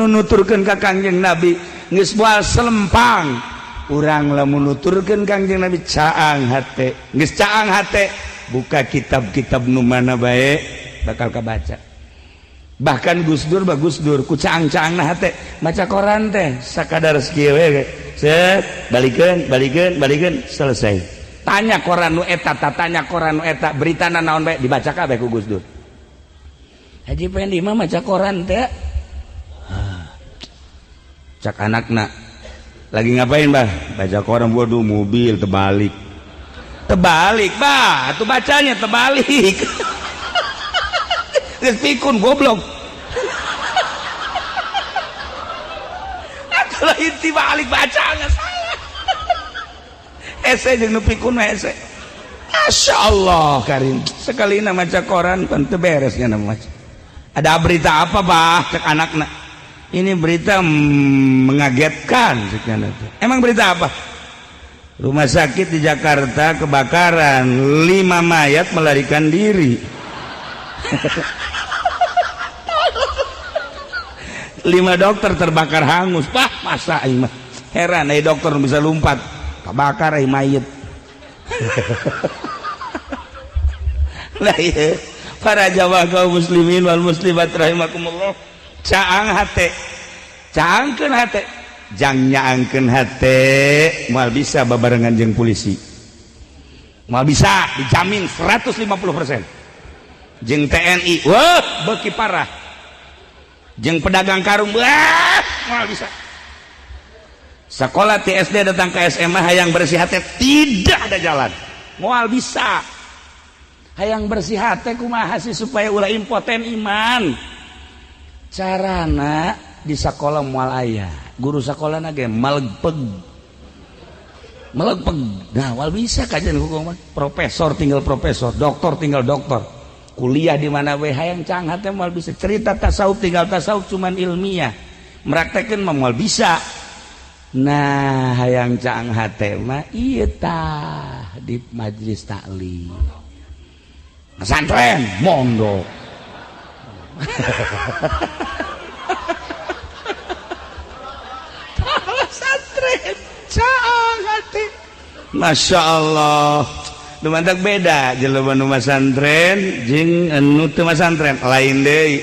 nuturkeun ka Kangjeng Nabi geus moal selempang. Urang lamun nuturkeun Kangjeng Nabi caang hate, geus caang hate, buka kitab-kitab nu mana bae bakal kabaca. Bahkan Gus Dur bagus Dur ku caang-caangna hate maca koran teh sakadar sakieu we, set balikeun balikeun balikeun selesai. Tanya koran nu eta, tanya koran nu eta, beritana naon bae dibaca kabeh ku Gus Dur. Haji Pendi mah maca koran teh. Cak anakna lagi ngapain bah? Baca koran. Waduh, mobil terbalik. Terbalik bah, atuh bacanya terbalik. Geus pikun goblok. Atuh lain tibalik bacanya salah. Ese jeung nu pikun mah ese. Masya Allah karim. Sekali na maca koran pan teu beres nya maca. Ada berita apa bah cek anakna? Ini berita mengagetkan cek nyana teh. Emang berita apa? Rumah sakit di Jakarta kebakaran, 5 mayat melarikan diri. 5 dokter terbakar hangus. Bah, masa aing mah. Heran ai dokter bisa lompat. Kebakar ai mayit. Lah ieu para jamaah kaum muslimin wal muslimat rahimakumullah, caang hate, caangkeun hate, jang nyaangkeun hate moal bisa babarengan jeung polisi. Moal bisa, dijamin 150%. Jeung TNI, wah beuki parah. Jeung pedagang karung, wah moal bisa. Sekolah TSD datang ke SMA hayang bersih hati tidak ada jalan, moal bisa. Hayang bersih hati kumaha sih supaya ulah impoten iman? Carana di sekolah moal aya, guru sekolah ge melegpeg melegpeg. Nah moal bisa kajian hukum mah. Profesor tinggal profesor, doktor tinggal doktor, kuliah di mana we hayang cang hate moal bisa. Cerita tasawuf tinggal tasawuf cuman ilmiah, meraktekeun mah moal bisa. Nah hayang caang hate mah ieu tah di majelis taklim pesantren mondok. Pesantren caang hate, Masya Allah. Nu mantak beda jelema nu masantren jeung nu teu masantren lain deui.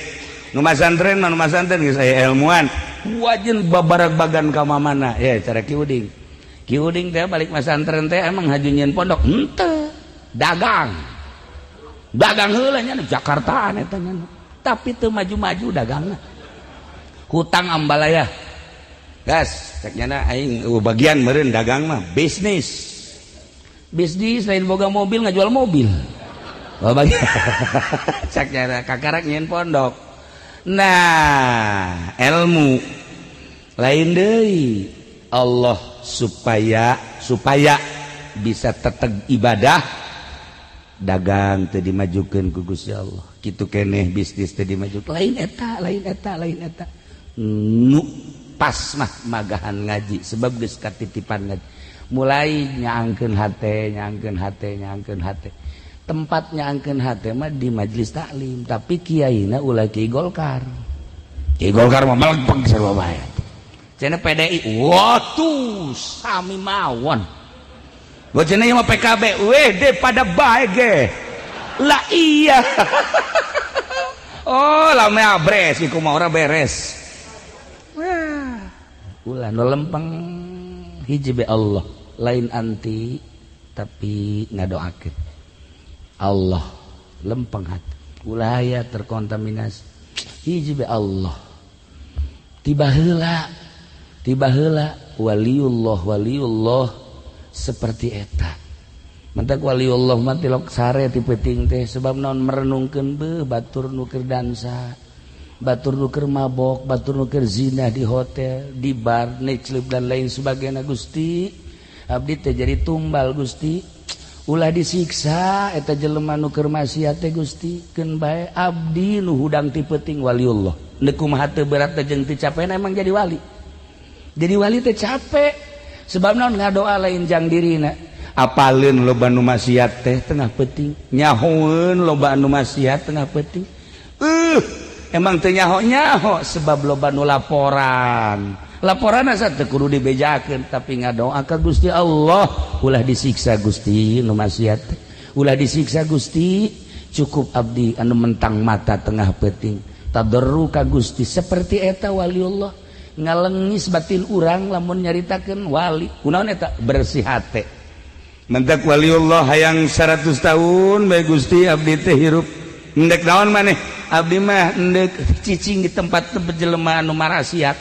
Nu masantren mah nu masantren geus aya ilmuan wajin babarag bagan ka mana ya cara Ki Uding. Ki Uding teh balik masantren teh emang haju nyieun pondok henteu, dagang. Dagang heula nya Jakartaan eta nya. Tapi teu maju-maju dagangna. Hutang ambalaya. Gas, cek nyana aing bagian meureun dagang mah bisnis. Bisnis lain boga mobil ngajual mobil. Oh bagian. Cek nyana kakarak nyieun pondok. Nah, ilmu lain deui. Allah supaya bisa tetep ibadah, dagang teu dimajukeun ku Gusti Allah. Kitu keneh bisnis teu dimajukeun. Lain eta, lain eta, lain eta. Nu pas mah magahan ngaji sebab geus katitipan ngaji. Mulai nyaangkeun hate, nyaangkeun hate, nyaangkeun hate. Tempat nyaangkeun hate mah di majelis taklim, tapi kiaina ulah kiai Golkar. Kiai Golkar mah melegpeg sarua bae. Cenah PDI, waduh, sami mawon. Gua cenah ieu mah PKB, weh deh pada bae ge. Lah iya. Oh, lame abres iku mah ora beres. Wah, ulah nu lempeng hiji be Allah, lain anti tapi ngadoakeun. Allah lempeng hati. Ulah aya terkontaminasi. Hiji be Allah. Tiba heula, tiba heula waliullah, waliullah seperti eta. Mentak waliullah mah tilok sare ti peuting teh, sebab naon? Merenungkeun beuh batur nu keur dansa, batur nu keur mabok, batur nu keur zina di hotel, di bar, nightclub, dan lain sebagainya. Gusti, abdi teh jadi tumbal, Gusti, ulah disiksa eta jelema nu keur maksiat teh. Gusti, keun bae abdi nu hudang ti peuting. Waliullah neuk kumaha teu berat teh jeung teu capek. Emang jadi wali, jadi wali teh capek, sebab naon? Ngadoa lain jang dirina, apaleun loba nu maksiat teh tengah peuting, nyahoeun loba nu maksiat tengah peuting. Emang teu nyaho-nyaho, sebab loba nu laporan. Laporan asa teu kudu dibejakeun, tapi ngadoa ka Gusti Allah, ulah disiksa, Gusti, nu maksiat teh, ulah disiksa, Gusti, cukup abdi anu mentang mata tengah peuting tadarru ka Gusti. Seperti eta waliullah, ngalengis batin urang lamun nyaritakeun wali. Kunaon eta? Bersih hate. Mentak waliullah hayang 100 tahun bae, Gusti, abdi teh hirup endek naon maneh? Abdi mah endek cicing di tempat jelema anu marasiat,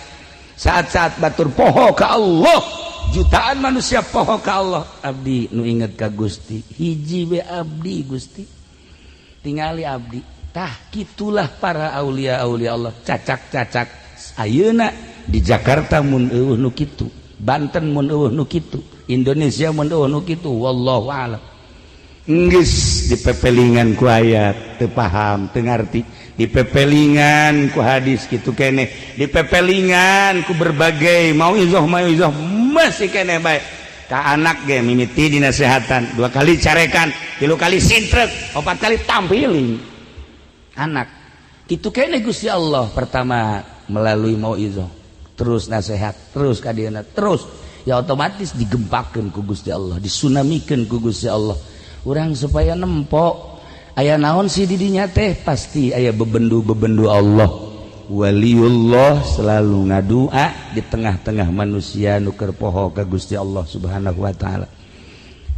saat-saat batur poho ka Allah, jutaan manusia poho ka Allah, abdi nu inget ka Gusti. Hiji be abdi, Gusti, tingali abdi. Tah, kitulah para aulia aulia Allah. Cacak-cacak ayeuna di Jakarta mun euweuh nu kitu, Banten mun euweuh nu kitu, Indonesia mun euweuh nu kitu, wallahu alam. Geus dipepelingan ku ayat teu paham, teu ngarti, dipepelingan ku hadis kitu keneh, dipepelingan ku berbagai mauizoh mauizoh masih keneh bae. Ka anak ge mimiti dinasehatan, dua kali carekan, tilu kali sintrek, opat kali tampiling anak kitu keneh. Gusti Allah pertama melalui mauizoh, terus nasihat, terus kadieuna, terus ya otomatis digempakeun ku Gusti Allah, disunamikeun ku Gusti Allah urang supaya nempok aya naon sih didinya teh. Pasti aya bebendu-bebendu Allah. Waliullah selalu ngadua di tengah-tengah manusia nu keur poho ka Gusti Allah Subhanahu wa taala.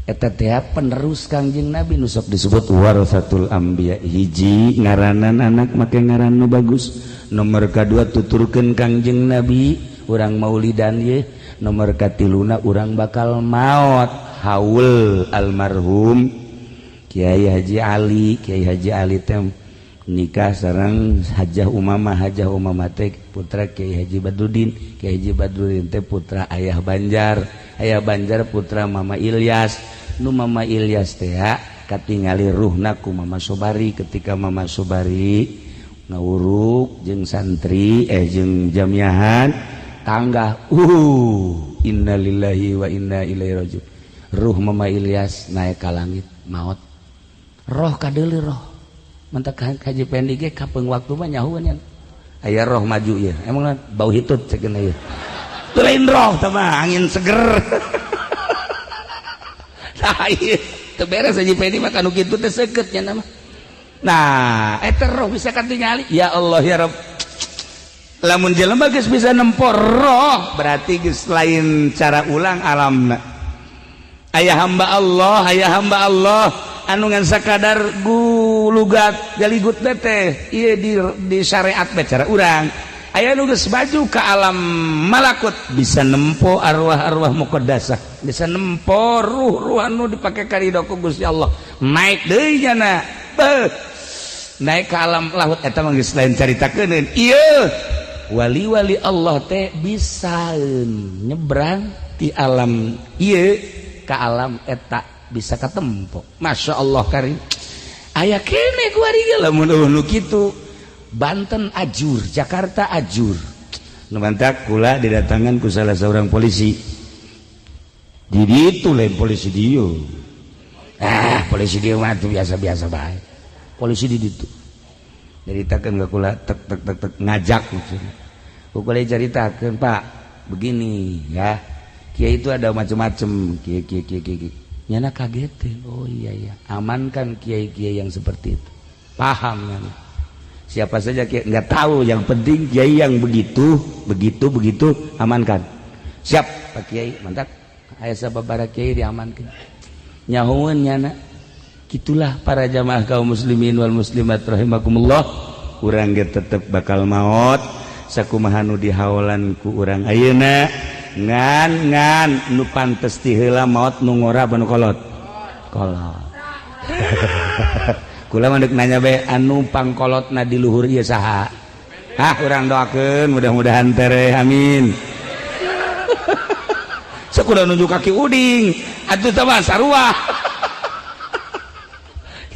Eta teh penerus Kangjeng Nabi nu sok disebut warasatul anbiya. Hiji, ngaranan anak make ngaran nu bagus. Nomor kadua, tuturkeun Kangjeng Nabi, urang maulidan ye. Nomor katiluna, urang bakal maot, haul almarhum Kiai Haji Ali. Kiai Haji Ali teh nikah sareng Hajah Umamah. Hajah Umamah teh putra Kiai Haji Badruddin. Kiai Haji Badruddin teh putra Ayah Banjar. Ayah Banjar putra Mama Ilyas. Nu Mama Ilyas teh katingali ruhna ku Mama Sobari ketika Mama Sobari ngawuruk jeung santri, jeung jamiahan tangga. Innalillahi wa inna ilaihi rajiun. Ruh Mama Ilyas naik ka langit, maot roh kadeuli roh. Mentak Haji Pendi ge kapeung waktu mah nyahueun nya aya roh maju ya. Emang bau hitut cekeun ieu. Teu lain roh teh mah, angin seger. Nah, ieu teu beres. Haji Pendi mah kanu kitu teh seukeut nya mah. Nah, eta roh bisa katingali. Ya Allah, ya Rabb, lamun jelema geus bisa nempo roh berarti geus lain cara ulang alamna. Aya hamba Allah, aya hamba Allah anu ngan sakadar gulugat galigut teh ieu di syariat bae cara urang. Aya nu geus maju ke alam malakut, bisa nempo arwah-arwah muqaddasah, bisa nempo ruh-ruh anu dipake karido ku Gusti Allah, naik deui nyana. Beuh, naik ke alam lahut. Eta mah geus lain caritakeun ieu. Wali-wali Allah teh bisa nyebrang di alam ieu ke alam eta, bisa katempo. Masya Allah karim, aya kene kuari lamun euweuh nu kitu. Banten ajur, Jakarta ajur. Nu mantak kula didatangan ku salah seorang polisi di ditu. Lain polisi dieu, ah, polisi dieu mah tuh biasa-biasa bae. Polisi di ditu nyaritakeun ka kula, tek tek tek tek, ngajak maksudnya. Ku kula caritakeun, "Pak, Begini ya, kiai itu ada macam-macam. Kiai, kiai, kiai, kiai. Nyana kagetin. Oh iya iya, amankan kiai-kiai yang seperti itu. Paham nyana. Siapa saja kiai nggak tahu, yang penting kiai yang begitu, begitu, begitu amankan. Siap, Pak Kiai, mantap. Aya sababaraha kiai diamankan. Nyahoeun nyana. Gitulah para jamaah kaum muslimin wal muslimat rahimakumullah. Urang ge tetep bakal maot sakumaha nu dihaolan ku urang ayeuna, ngan ngan nu pantes ti heula maot nu ngora apa nu kolot? Kolot. Kula mah deuk nanya bae, anu pangkolotna di luhur ieu saha? Ah, urang doakeun mudah-mudahan tereh, amin. Sakuda nunjuk kaki uding atuh teh mah sarua.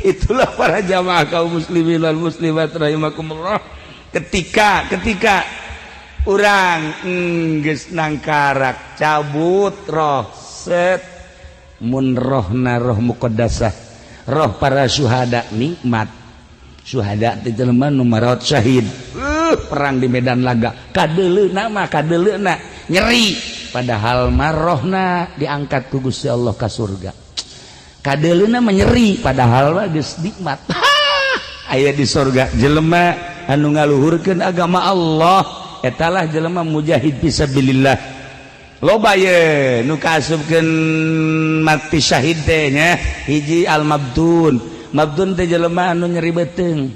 Itulah para jamaah kaum muslimin wal muslimat rahimakumullah. Ketika ketika urang geus nangkarak cabut roh, set, mun rohna roh muqaddasah, roh para syuhada, nikmat. Syuhada teh jelema nu maraot syahid, perang di medan laga, kadeuleuna mah kadeuleuna nyeri, padahal mah rohna diangkat ku Gusti Allah ka surga. Kadeuleuna mah nyeri, padahal mah geus nikmat aya di surga. Jelema anu ngaluhurkeun agama Allah, etalah jelema mujahid fisabilillah. Loba ye nu kaasupkeun mati syahid teh nya. Hiji, al mabtun. Mabtun teh jelema anu nyeri beuteung.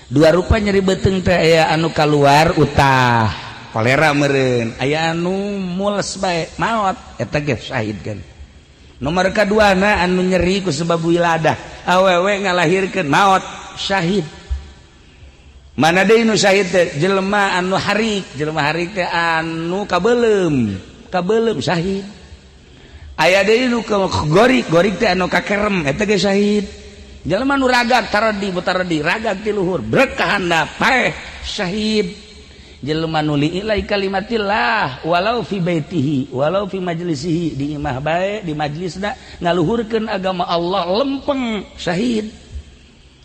Dua rupa nyeri beuteung teh, aya anu kaluar utah, kolera meureun, aya anu mules bae maot, eta ge syahid kan. Nomor kaduana, anu nyeri ku sebab wiladah, awewe ngalahirkeun, maot syahid. Mana deui nu syahid teh? Jelema anu harik. Jelema harik teh anu kabeuleum, kabeuleum syahid. Aya deui nu gorik. Gorik teh anu kakerem, eta ge syahid. Jelema nu ragag, taradi butaradi, ragag ti luhur brek ka handap, paeh, syahid. Jelema nu li'ilai kalimatillah walau fi baitihi walau fi majlisihi, di imah bae, di majlisna ngaluhurkeun agama Allah, lempeng, syahid.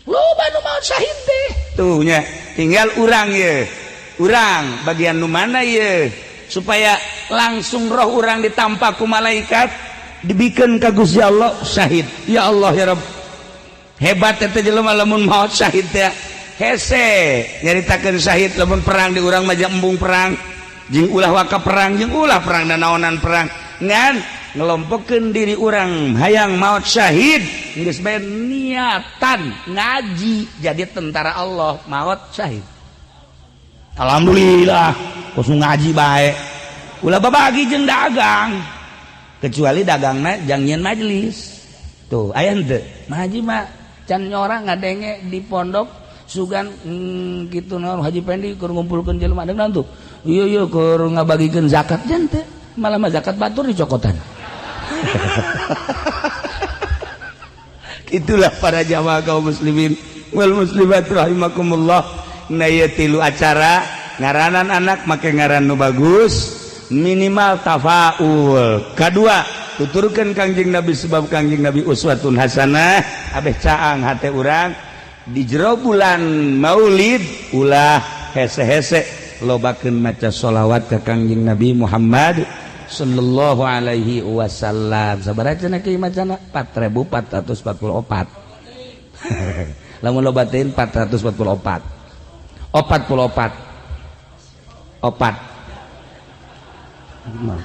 Loba nu maot syahid teh tuh nya. Tinggal urang ye, urang bagian nu mana ye, supaya langsung roh urang ditampa ku malaikat, dibikeun ka Gusti Allah syahid. Ya Allah, ya Rabb, hebat eta jelema lamun maot syahid teh. Hese nyaritakeun syahid lamun perang di urang mah, embung perang jeung ulah waka perang, jeung ulah perang dan naonan perang, ngan ngelompokeun diri urang hayang maut syahid, geus bae niatan ngaji jadi tentara Allah, maut syahid. Alhamdulillah kos ngaji bae, ulah babagi jeung dagang, kecuali dagangna jang nyieun majelis. Tuh aya henteu ngaji mah can nyora ngadenge di pondok sugan, gitu naon, Haji Pendi keur ngumpulkeun jelema deung tuh, iya iya, keur ngabagikeun zakat jan teh, malah mah zakat batur dicokotan. Itulah para jamaah kaum muslimin wal muslimat rahimakumullah. Nah, ieu tilu acara ngaranan anak make ngaran nu bagus, minimal tafaul. Kadua, tuturkeun Kangjeng Nabi, sebab Kangjeng Nabi uswatun hasanah, abeh caang hate urang. Di jero bulan Maulid ulah hese-hese, lobakeun maca sholawat ka Kangjeng Nabi Muhammad sallallahu alaihi wasallam. Sabaraha cenah kieu macana? 4444. Lamun lobatin 444, 44 opat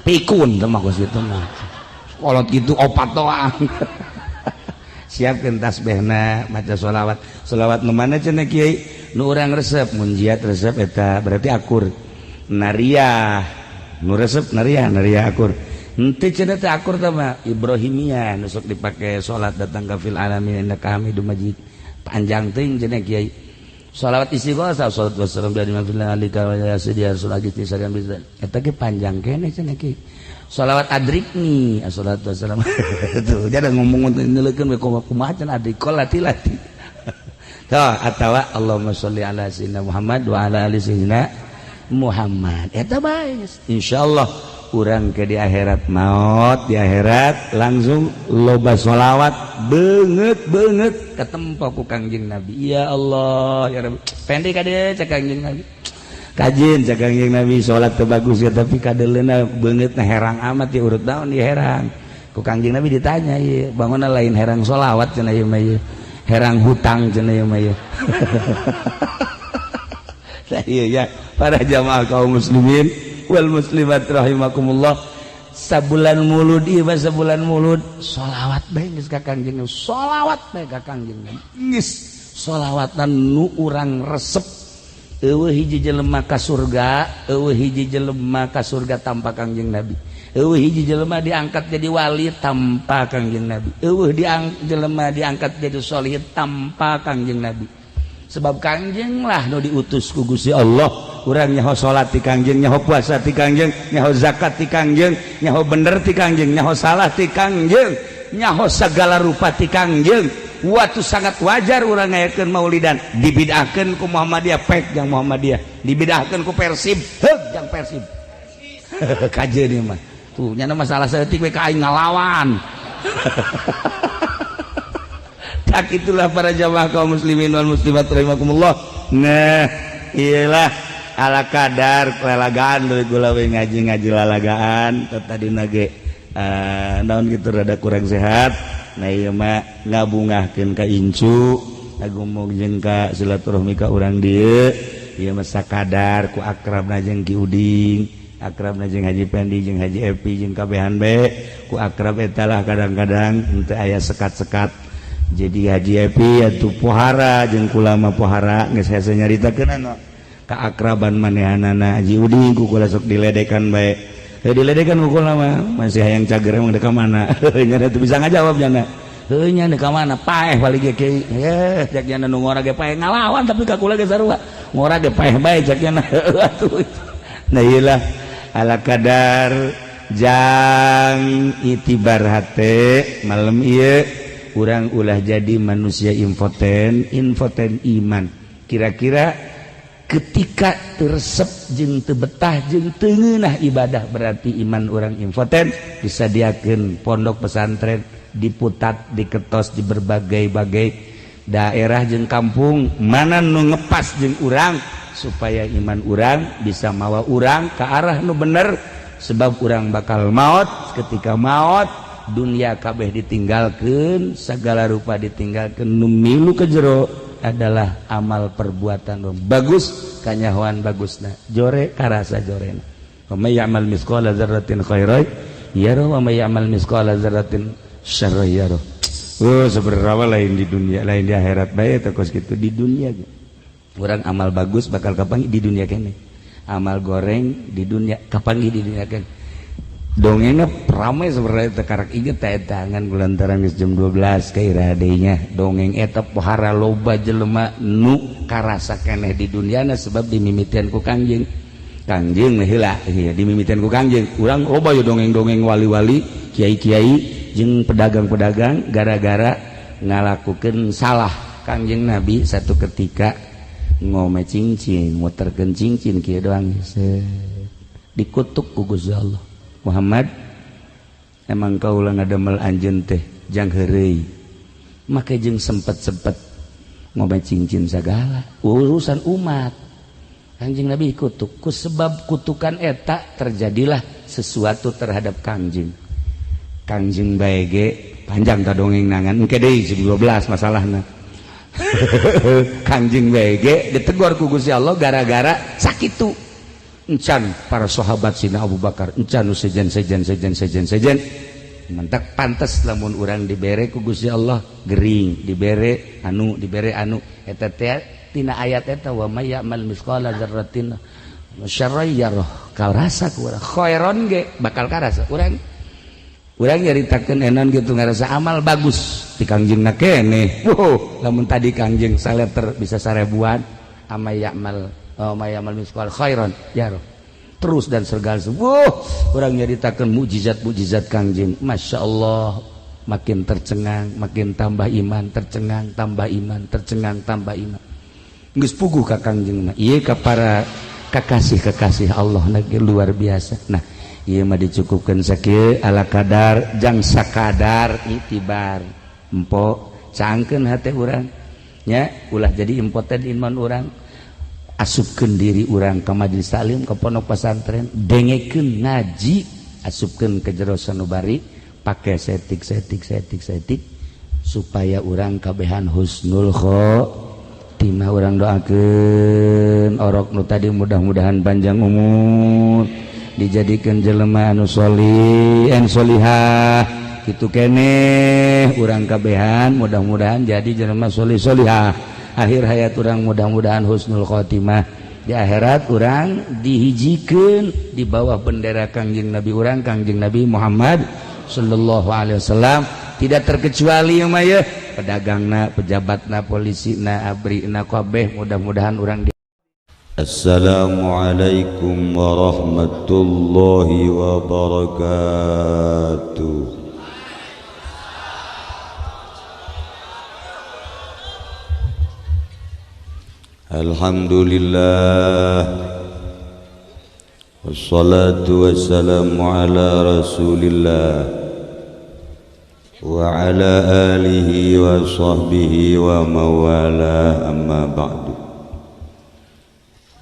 pikun teh mah geus kitu mah, kolot gitu opat doang. Siapkeun tasbihna, maca sholawat. Sholawat nu mana cenah kiai? Nu urang resep, munjiat resep, eta berarti akur. Nariah nu resep, nariah, nariah akur. Henteu cenah teh akur teh mah Ibrahimiyah nu sok dipake salat datang ka fil alamin innaka hamidum majid, panjang teuing cenah kiai. Sholawat istighosah, salat wassalam bi alika wa ya sayyidi rasul agiti sarian bisa, eta ge panjang keneh cenah kiai. Sholawat adrikni, assalatu wassalam, tuh jangan ngomong nyeleukeun we, kumaha cenah adrikol lati-lati tuh, atawa Allahumma sholli ala sayyidina Muhammad wa ala ali sayyidina Muhammad, eta bae. Insyaallah urang ke di akhirat maut, di akhirat langsung loba sholawat beungeut beungeut ketempo ku Kangjeng Nabi. Ya Allah, ya Rabbi, pendek ka dieu cek Kangjeng Nabi. Kajeun cek Kangjeng Nabi, salat teu bagus ya, tapi kadeleuna beungeutna herang amat ya, urut naon ieu herang. Ku Kangjeng Nabi ditanya, ieu bangunna lain herang sholawat cenah, ieu mah ieu herang hutang cenah ieu mah ieu. Nah, iya ya, para jamaah kaum muslimin wal muslimat rahimakumullah, sabulan mulud ieu mah, sabulan mulud sholawat bae geus ka Kangjeng, sholawat bae ka Kangjeng, geus sholawatan nu urang resep. Euweuh hiji jelema ka surga, euweuh hiji jelema ka surga tanpa Kangjeng Nabi. Euweuh hiji jelema diangkat jadi wali tanpa Kangjeng Nabi. Euweuh jelema diangkat jadi sholih tanpa Kangjeng Nabi. Sebab Kangjeng lah nu diutus ku Gusti Allah. Urang nyaho salat ti Kangjeng, nyaho puasa ti Kangjeng, nyaho zakat ti Kangjeng, nyaho bener ti Kangjeng, nyaho salah ti Kangjeng, nyaho segala rupa ti Kangjeng. Waktu sangat wajar urang ngayakeun maulidan, dibid'ahkeun ku Muhammadiyah, pek jang Muhammadiyah, dibid'ahkeun ku Persib, heug jang Persib. Kajeun ieu mah tuh nyana masalah saeutik we ka aing ngalawan. Tak itulah, para jamaah kaum muslimin wal muslimat rahimakumullah. Nah, iyalah, ala kadar lalagaan dari gula we ngaji-ngaji lalagaan tadi nage naon gitu, rada kurang sehat. Nah, ieu mah ngabungahkeun ka incu, ngagumung jeung ka silaturahmi ka urang dieu. Ieu mah sakadar ku akrabna jeung Ki Uding, akrabna jeung Haji Pendi, jeung Haji Epi, jeung kabehan be ku akrab eta lah. Kadang-kadang henteu aya sekat-sekat, jadi Haji Epi atuh pohara jeung kulama pohara, geus hese nyaritakeun anu keakraban manehanana. Haji Uding ku kula sok diledekan bae. Heuh, diledekan ku kula mah masih hayang cager, emang dek ka mana nya teu bisa ngajawab nyana. Heuh nya, dek ka mana paeh paling ge kieu ye, cek nyana nu ngora ge paeh ngalawan, tapi ka kula ge sarua ngora ge paeh bae, cek nyana atuh. Nah, ieu lah, ala kadar jang itibar hate malam ieu, urang ulah jadi manusia impoten, impoten iman. Kira-kira ketika teresep jeung teu betah jeung teu ngeunah ibadah, berarti iman orang impoten. Disadiakeun pondok pesantren, diputat, diketos di berbagai-bagai daerah jeung kampung mana nu ngepas jeung urang, supaya iman urang bisa mawa urang ke arah nu bener. Sebab urang bakal maut. Ketika maut, dunia kabeh ditinggalkan, segala rupa ditinggalkan, nu milu ke jero adalah amal perbuatan. Bagus kanyahoan bagusna, jore karasa jorena. Wa may ya'mal mithqala dzarratin khairan yarah wa may ya'mal mithqala dzarratin syarran yarah. Oh, sebenarnya lain di dunia, lain di akhirat bae teh kos kitu. Di dunia urang amal bagus bakal kapanggih di dunia kene, amal goreng di dunia kapanggih di dunia kene. Dongengnya ramai sebenarnya, tekarak inget eta ngan gulantaran geus jam 12 kaira nya. Dongeng eta pohara loba jelema nu karasa keneh di duniana, sebab dimimitian ku Kangjeng. Kangjeng heula iya, dimimitian ku Kangjeng. Urang loba yo dongeng-dongeng wali-wali, kiai-kiai jeung pedagang-pedagang gara-gara ngalakukeun salah. Kangjeng Nabi satu ketika ngome cincin, muterkeun cincin kieu doang, dikutuk ku Gusti Allah. Muhammad, emang kaula ngadamel anjeun teh jang heureuy, make jeung sempet-sempet ngome cincin segala urusan umat. Kanjeng Nabi kutuk. Ku sebab kutukan eta terjadilah sesuatu terhadap Kangjeng. Kangjeng bae ge panjang ta dongeng nangan engke deui 12 masalahna. Kangjeng bae ge ditegur ku Gusti Allah gara-gara sakitu. Encan para sahabat sina Abu Bakar, encan nu sejen sejen sejen sejen sejen. Mentak pantes lamun urang dibere ku Gusti Allah gering, dibere anu, dibere anu eta teh tina ayat eta, wa may ya'mal mithqala dzarratin syarran yarah. Karasa ku urang, khairon ge bakal karasa. Urang urang nyaritakeun enon gitu, ngarasa amal bagus di Kangjeng na keneh. Wow, lamun tadi Kangjeng saleter bisa sarebuan, ama ya'mal, oh, may ya'mal mithqala khairon yarah terus dan segala. Wuh, urang nyaritakeun mukjizat-mukjizat Kangjeng, Masya Allah, makin tercengang, makin tambah iman, tercengang, tambah iman, tercengang, tambah iman. Geus puguh ka Kangjeng mah. Ieu ka para kekasih-kekasih Allah lagi luar biasa. Nah, ieu mah dicukupkan sakieu, ala kadar jang sakadar itibar. Empo cangkeun hate urang nya, ulah jadi impoten iman urang. Asupkeun diri urang ka majelis taklim ka pondok pesantren, dengekeun ngaji, asupkeun ke jero sanubari, pake setik setik setik setik supaya urang kabehan husnul khotimah. Urang doakeun orok nu tadi mudah-mudahan panjang umur, dijadikeun jelema anu solih solihah kitu keneh urang kabehan mudah-mudahan jadi jelema solih solihah. Akhir hayat urang mudah-mudahan husnul khotimah, di akhirat urang dihijikeun di bawah bendera Kangjeng Nabi urang, Kangjeng Nabi Muhammad sallallahu alaihi wasallam. Tidak terkecuali mah ye pedagangna, pejabatna, polisina, abrina, kabeh mudah-mudahan urang di. Assalamualaikum warahmatullahi wabarakatuh. Alhamdulillah, wassalatu wassalamu ala rasulillah wa ala alihi wa sahbihi wa mawala, amma ba'du.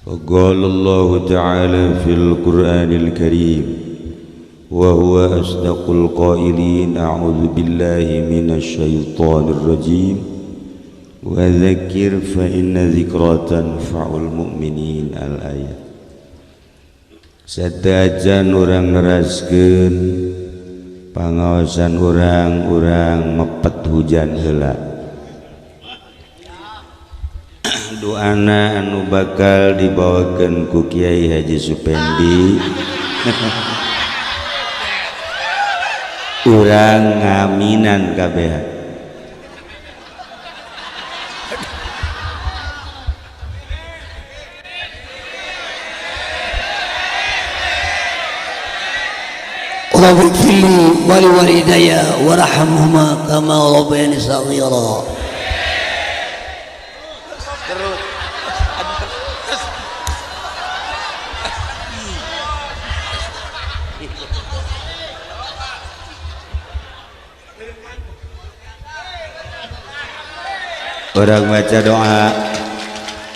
Faqala Allah ta'ala fil Qur'anil Karim wa huwa asdaqul qailin, a'udzu billahi minasy syaithanir rajim. Wa dzakir fa inna dzikra tanfa'ul mu'minin. Al-ayat. Satajan urang neraskeun pangaosan urang-urang mepet hujan heula. Doana anu bakal dibawakeun ku Kiai Haji Supendi. Urang ngaminan kabehan. رب اغفر لي ولوالدي وارحمهما كما ربياني صغيرا. Orang baca doa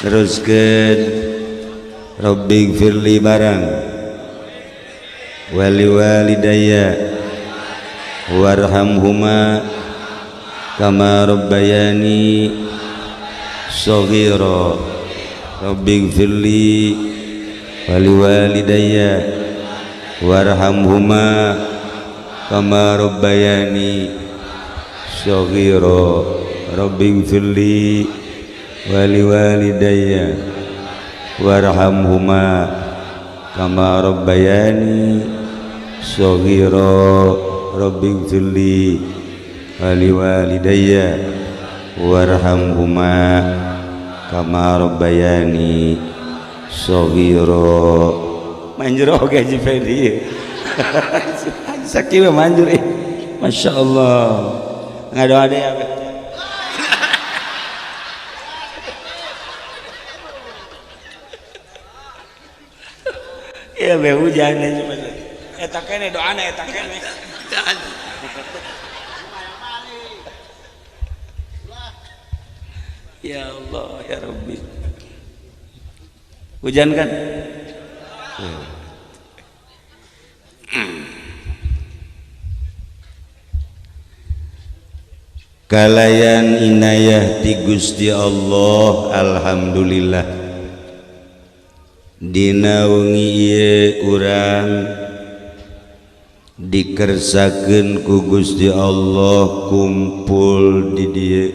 teruskeun Rabbighfirli barang wali walidayya warhamhuma kama rabbayani shaghira. Rabbighfirli wali walidayya warhamhuma kama rabbayani shaghira. Rabbighfirli wali walidayya warhamhuma kama rabbayani shaghira. Rabbighfirli wali walidayya warhamhuma kama rabbayani shaghira. Manjur oge Haji Fendi. Sakieu manjur ih. Masyaallah. Ngadoa deui abeh. Ya be hujan aja eta kene doana eta kene. Ya Allah ya Rabbi. Hujan kan? Kalayan inayah ti Gusti Allah, alhamdulillah. Dina wengi ieu urang dikersakeun ku Gusti Allah kumpul di dieu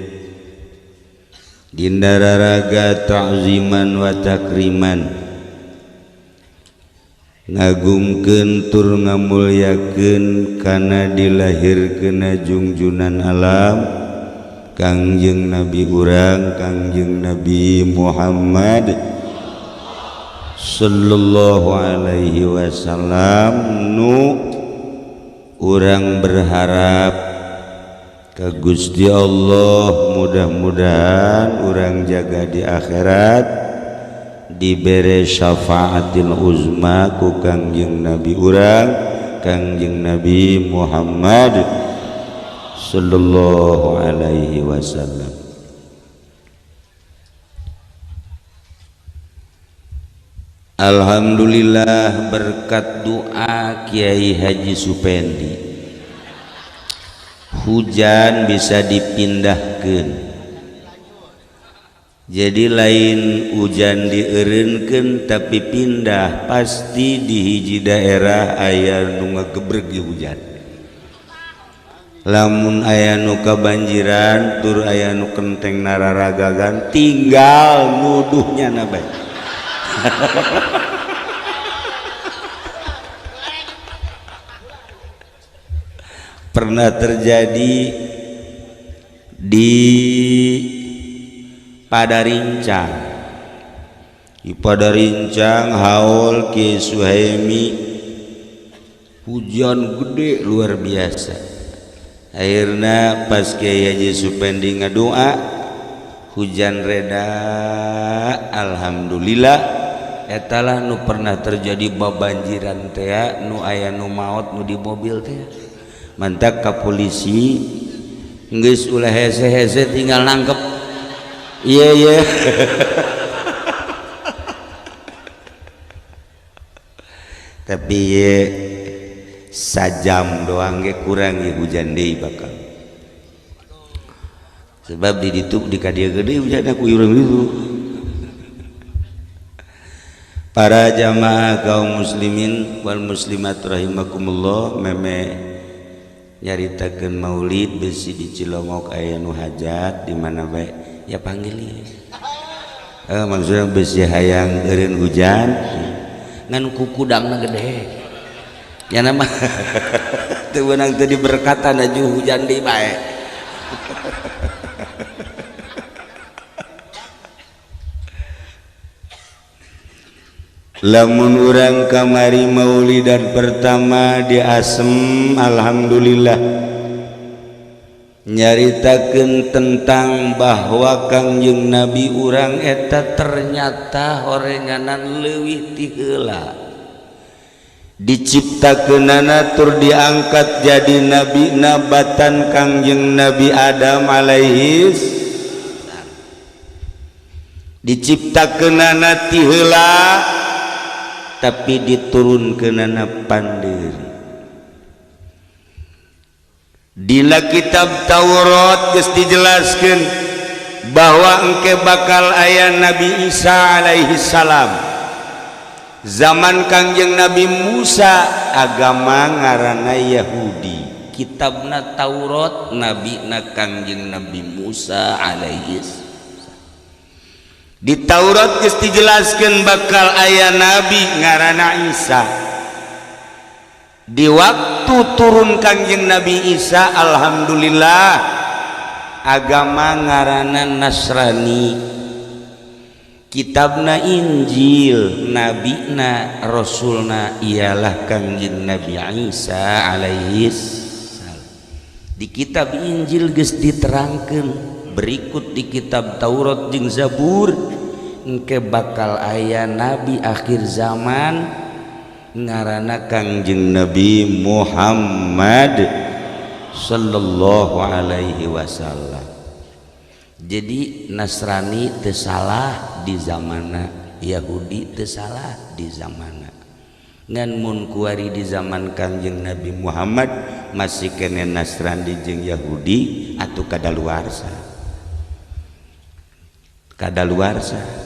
dina raraga ta'ziman wa takriman, ngagungkeun tur ngamulyakeun kana dilahirkeunna jungjunan alam Kangjeng Nabi urang, Kangjeng Nabi Muhammad sallallahu alaihi wasallam. Nu urang berharap ka Gusti Allah mudah-mudahan urang jaga di akhirat dibere syafaatil uzma ku Kangjeng Nabi urang, Kangjeng Nabi Muhammad sallallahu alaihi wasallam. Alhamdulillah berkat doa Kiai Haji Supendi hujan bisa dipindahkan. Jadi lain hujan dieureunkeun tapi pindah, pasti di hiji daerah aya nu ngagebreg hujan. Lamun aya nu kabanjiran tur aya nu kenteng nararagagan tinggal nuduhnya na bae. Pernah terjadi di Padarincang. Di Padarincang haul Ki Suhaimi hujan gede luar biasa. Akhirna pas Kiai Haji Supendi ngadoa hujan reda, alhamdulillah. Etalah nu pernah terjadi babanjiran teh, nu aya nu maot nu di mobil teh. Mantak ka polisi geus ulah hese-hese tinggal nangkep. Iya iya. Tapi ye sajam doang ge kurang ye hujan deui bakal. Sebab di ditu di ka dieu gede hujan ku urang itu. Para jamaah kaum muslimin wal muslimat rahimakumullah, meme nyaritakeun maulid besi di Cilongok aya nu hajat di mana bae ya panggil ya. Maksudnya besi hayang eureun hujan ngan kukudangna gede ya nama teu meunang teu diberkatan aju hujan deui bae. Lamun urang kamari maulidan pertama di Asem, alhamdulillah nyaritakeun tentang bahwa Kangjeng Nabi urang eta ternyata horenganan leuwih ti heula diciptakeunana tur diangkat jadi nabi nabatan Kangjeng Nabi Adam alaihis salam. Diciptakeunana ti heula tapi diturunkeunana pandiri. Dina kitab Taurat geus dijelaskeun bahwa engke bakal aya Nabi Isa alaihi salam. Zaman Kangjeng Nabi Musa agama ngaranna Yahudi, kitabna Taurat, nabina Kangjeng Nabi Musa alaihi salam. Di Taurat geus dijelaskeun bakal aya nabi ngaranna Isa. Di waktu turun Kangjeng Nabi Isa, alhamdulillah agama ngaranna Nasrani, kitabna Injil, nabina rasulna ialah Kangjeng Nabi Isa alaihi salam. Di kitab Injil geus diterangkeun, berikut di kitab Taurat jeung Zabur engke bakal aya nabi akhir zaman ngaranna Kangjeng Nabi Muhammad sallallahu alaihi wasallam. Jadi Nasrani teu salah di zamana, Yahudi teu salah di zamana. Ngan mun kuari di zaman Kangjeng Nabi Muhammad masih kene Nasrani jeung Yahudi atuh kadaluarsa. Kadaluarsa.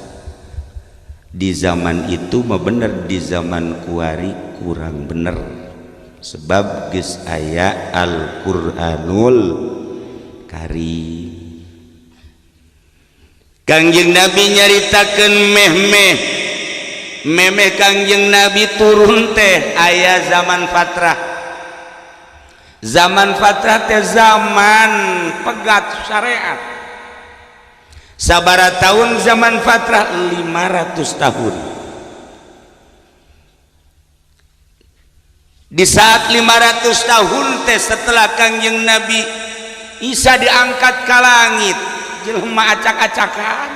Di zaman itu mah bener, di zaman kuari kurang bener. Sebab geus aya Al-Qur'anul Karim. Kangjeng Nabi nyaritakeun meh-meh memeh Kangjeng Nabi turun teh aya zaman fatrah. Zaman fatrah teh zaman pegat syariat. Sabara tahun zaman fatrah? 500 tahun. Di saat 500 tahun teh setelah Kangjeng Nabi Isa diangkat ke langit, jelema acak-acakan.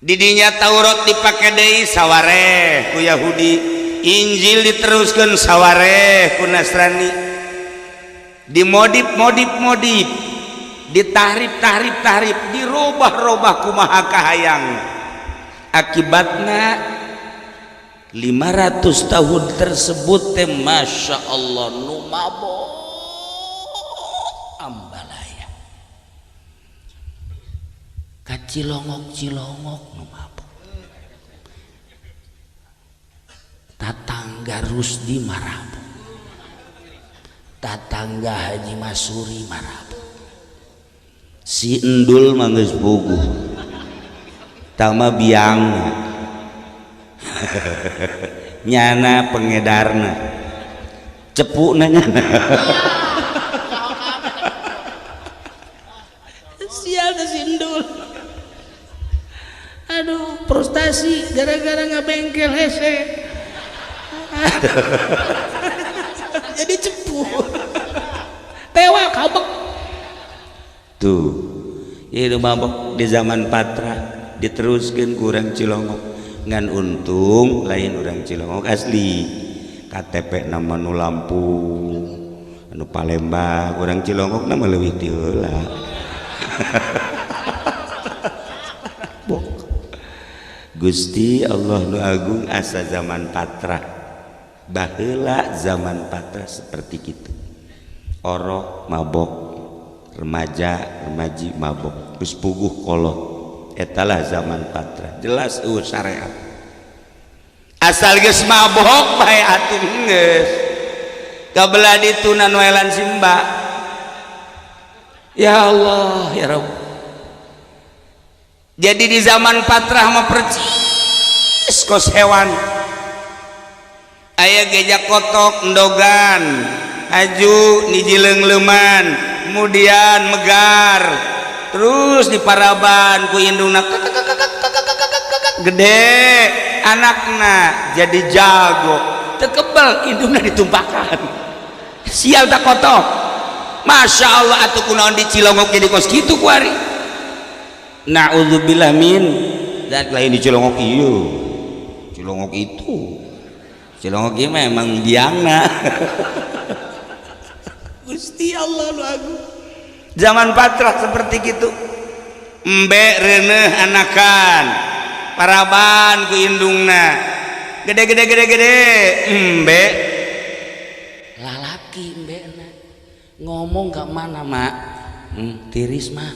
Didinya Taurat dipake deui sawareh ku Yahudi, Injil diteruskeun sawareh ku Nasrani, dimodif-modif-modif, ditahrif-tahrif-tahrif, dirubah-robah kumaha kahayang. Akibatna 500 tahun tersebut teh Masya Allah nu mabok ambalaya kacilongok-cilongok nu mabok, tatangga Rusdi marabok, tatangga Haji Masuri marabok, si Endul mah geus puguh tama biang nyana pengedarna cepu nanya. Sial si Endul, aduh frustasi gara-gara ngabengkel hese. Jadi cepu tewa kabek tuh. Itu mabok di zaman Patra diteruskan kurang Cilongok. Ngan untung lain orang Cilongok asli, KTP nama nu Lampung anu Palembang, orang Cilongok nama leuwih ti heula. Gusti Allah nu agung, asa zaman Patra baheula, zaman Patra seperti kitu, orok mabok, remaja remaji mabok, geus puguh kolot. Etalah zaman Patra, jelas eueuh syariat. Asal geus mabok bae atuh geus. Kabelah ditu noelan simba. Ya Allah, ya Rabb. Jadi di zaman Patra mah percis kos hewan. Aya geja kotok endogan, aju nijileung-leuman, kemudian megar. Terus di paraban ku indungna gede anakna jadi jago, tekebel indungna ditumpakan, sial tak kotok. Masya Allah atuh kunaon di Cilongok jadi kos kitu kuari. Na'udzubillah min dan lain di Cilongok ieu, Cilongok itu, Cilongok ieu memang biangna. Gusti Allah lu agung. Zaman Patra seperti gitu, embe reuneuh anakan paraban ku indungna gede gede gede gede, embe lalaki embe na ngomong ke mana mak, tiris mak,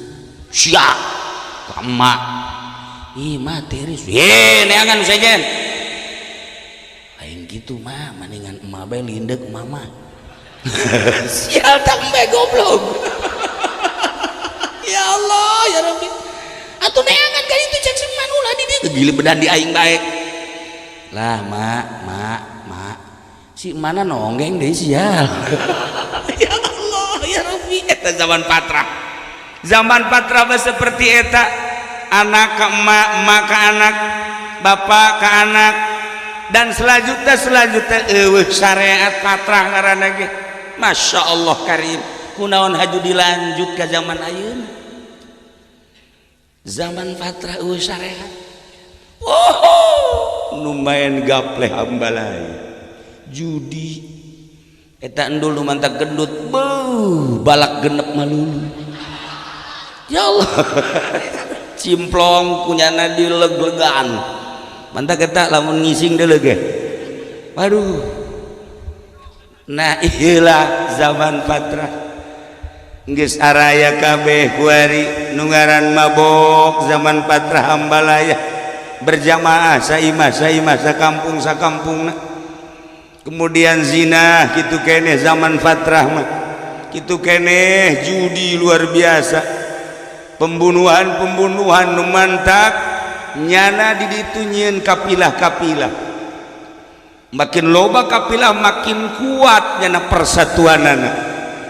sia ka emak, ih mak tiris, ye neangan sejen lain gitu mak, mendingan emak bae lindek mama. Sial tak embe goblok. Ya Allah ya Rabbi, atuh neangan kan itu cek seman ulah di dieu gila bedan di aing bae lah mak mak mak si mana nonggeng deui sial. Ya Allah ya Rabbi, eta zaman Patra. Zaman Patra mah seperti eta, anak ke emak, emak ke anak, bapak ke anak, dan selanjutnya selanjutnya eueuh syariat Patra ngaranna ge. Masya Allah karim. Kunaon haju dilanjut ke zaman ayeuna, zaman Patra eueuh syariat. Oh, lumayan gapleh ambalai judi eta endul nu mantak gendut beuh balak genep malulu. Ya Allah. Cimplong kunyana dileg-legan mantak eta lamun ngising deuleu ge. Waduh. Nah ieulah zaman Patra. Geus araya kabeh kuari nu ngaran mabok zaman Patra hambalaya berjamaah saimah saimah sakampung sakampungna. Kemudian zina kitu keneh zaman Fatrah mah, kitu keneh judi luar biasa, pembunuhan-pembunuhan nu mantak nyana di ditu nyieun kapilah-kapilah. Makin loba kapilah makin kuat nyana persatuanana.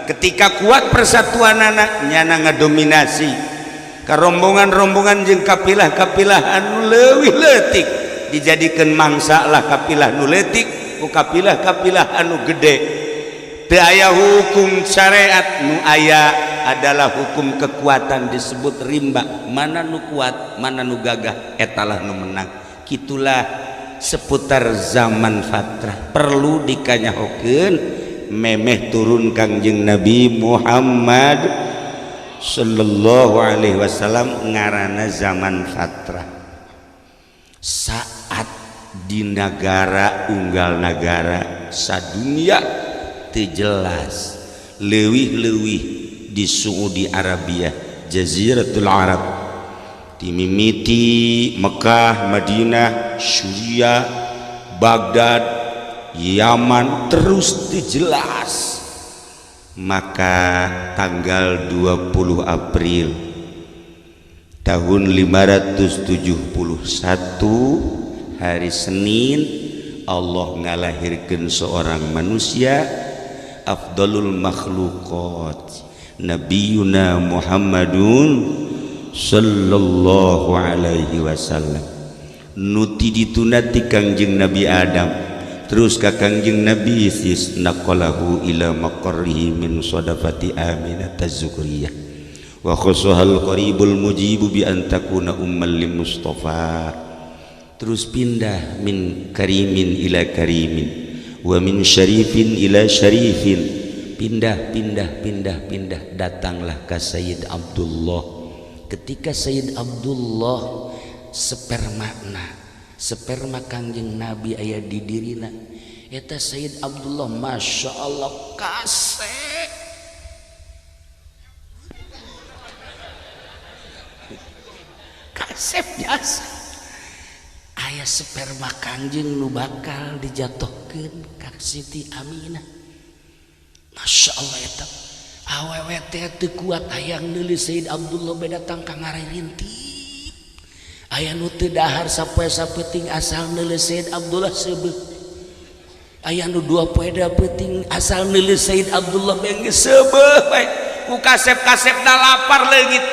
Ketika kuat persatuanana nyana ngadominasi karombongan-rombongan jeung kapilah-kapilah anu leuwih leutik, dijadikeun mangsa lah kapilah nu leutik ku kapilah-kapilah anu gede. Teu aya hukum syariat, nu aya adalah hukum kekuatan disebut rimba. Mana nu kuat, mana nu gagah, etalah nu menang. Kitulah seputar zaman Fatrah. Perlu dikanyahokeun memeh turun Kangjeng Nabi Muhammad sallallahu alaihi wasallam ngaranna zaman Fatrah. Saat di nagara unggal nagara sadunia teu jelas leuwih-leuwih di Saudi Arabia Jaziratul Arab dimimiti Mekah, Madinah, Suriah, Baghdad, Yaman terus teu jelas. Maka tanggal 20 April tahun 571 hari Senin Allah ngalahirkeun seorang manusia afdalul makhluqat Nabiyuna Muhammadun sallallahu alaihi wasallam nu ti dituna ti Kangjeng Nabi Adam terus ka Kangjeng Nabi Isis naqalahu ila maqarrihi min sadafati Aminah az-Zukriyah wa khasahal qaribul mujibu bi an takuna ummal li Mustafa terus pindah min karimin ila karimin wa min syarifin ila syarifin pindah pindah pindah pindah datanglah ke Sayyid Abdullah. Ketika Sayyid Abdullah spermana sperma Kangjeng Nabi aya di dirina eta Sayyid Abdullah Masya Allah kasep kasep jasa aya sperma Kangjeng nu bakal dijatuhkeun ka Siti Aminah. Masya Allah eta awewe teh teu kuat hayang neulis Sayyid Abdullah be datang ka ngaririntip aya nu teu dahar sapoe sapeuting asal neulis Sayyid Abdullah seubeuh aya nu dua poe da peuting asal neulis Sayyid Abdullah be geus seubeuh bae ku kasep-kasepna lapar leungit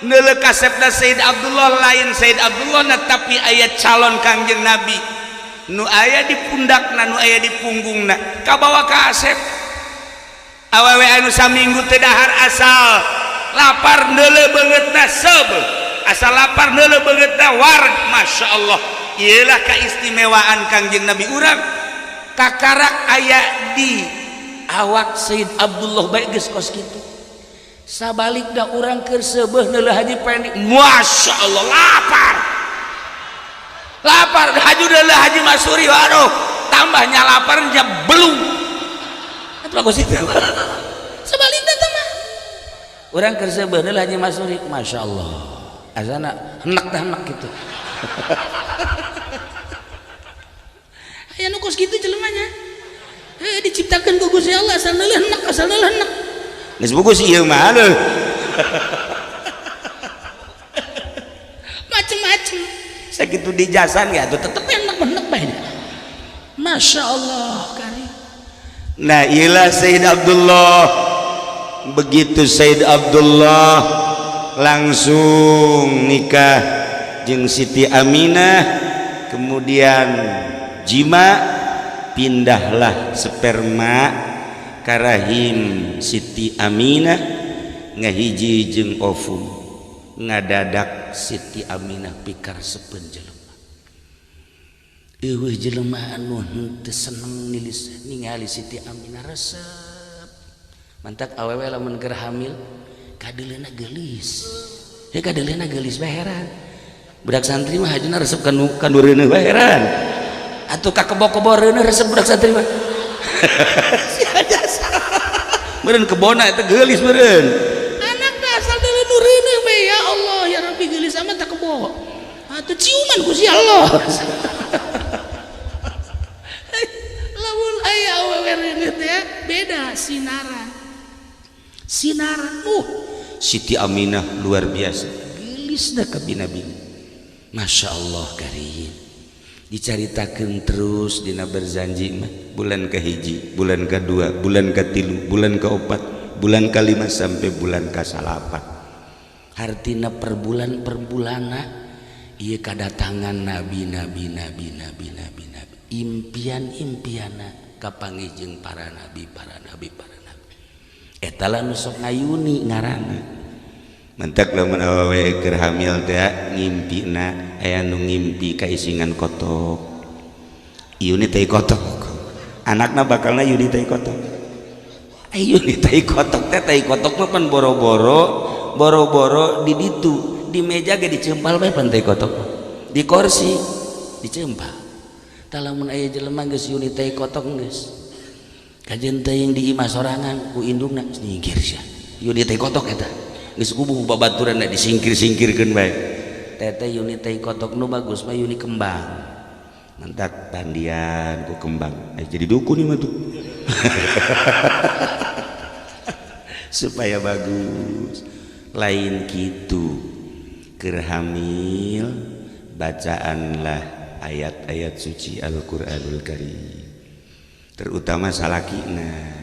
neuleuh kasepna Sayyid Abdullah lain Sayyid Abdullah na tapi aya calon Kangjeng Nabi nu aya di pundakna nu aya di punggungna kabawa ka asep awewe anu saminggu teu dahar asal lapar neuleuh beungeutna seubeuh asal lapar neuleuh beungeutna wareg. Masya Allah ieulah kaistimewaan Kangjeng Nabi urang kakarak aya di awak Sayyid Abdullah bae geus kos kitu. Sabalikna urang keur seubeuh neuleuh Haji Pendi Masya Allah lapar lapar haju neuleuh Haji Masuri waduh tambahnya laparnya belum itu bagus itu. Sebaliknya teman orang keur seubeuh neuleuh Haji Masuri Masya Allah azana henek teh henek gitu. Aya nu kos kitu jelemanya heuh diciptakeun ku Gusti Allah asal neuleuh henek asal neuleuh henek geus bagus ieu mah aduh macem-macem sakitu dijasan ge atuh tetep enak-enak bae. Masya Allah kari. Nah iyalah Sayyid Abdullah. Begitu Sayyid Abdullah langsung nikah jeung Siti Aminah kemudian jima pindahlah sperma karahim Siti Aminah ngahiji jeung ovum ngadadak Siti Aminah pikar sepeun jelema eueuh jelema anu henteu seneng nilis ningali Siti Aminah resep mantak awewe lamun keur hamil kadeuleuna geulis heuh kadeuleuna geulis bae heran budak santri mah hajuna resep kanu kanu reuneuh bae heran atuh ka kebo-kebo reuneuh resep budak santri mah si jasa meureun kebona eta geulis meureun anakna asal deuleu nu reuneuh bae ya Allah ya Rabbi geulis amat tak kebo atuh ciuman ku si Allah. Lamun aya awewe reuneuh teh beda sinaran sinaran Siti Aminah luar biasa geulisna ka bina-bina Masya Allah karim dicaritakeun terus dina berzanji mah bulan kahiji bulan kedua bulan katilu bulan keopat bulan kalima sampai bulan kasalapan hartina per bulan per bulana ieu kadatangan nabi nabi nabi nabi nabi nabi impian impiana kapanggih jeung para nabi para nabi para nabi eta lah nu sok ngayuni ngaranna mentak lamun awewe keur hamil teh ngimpina aya nu ngimpi kaisingan kotok ieu teh kotok anakna bakalna yuni teh kotok yuni teh kotok teh tai kotok mah pan boro-boro boro-boro di ditu di meja ge dicempal bae pan tai kotok di kursi. Dicempa. Tah lamun aya jelema geus yuni tai kotok geus. Kajen teuing di imah sorangan ku indungna nyingkir sia. Yuni tai kotok eta. Geus kubuh babaturanna disingkir-singkirkeun bae. Teteh yuni tai kotok nu bagus mah yuni kembang. Mantak pandian ku kembang. Jadi dukun ieu mah tuh. Supaya bagus. Lain kitu. Keur hamil bacaanlah ayat-ayat suci Al-Qur'anul Karim. Terutama salakina.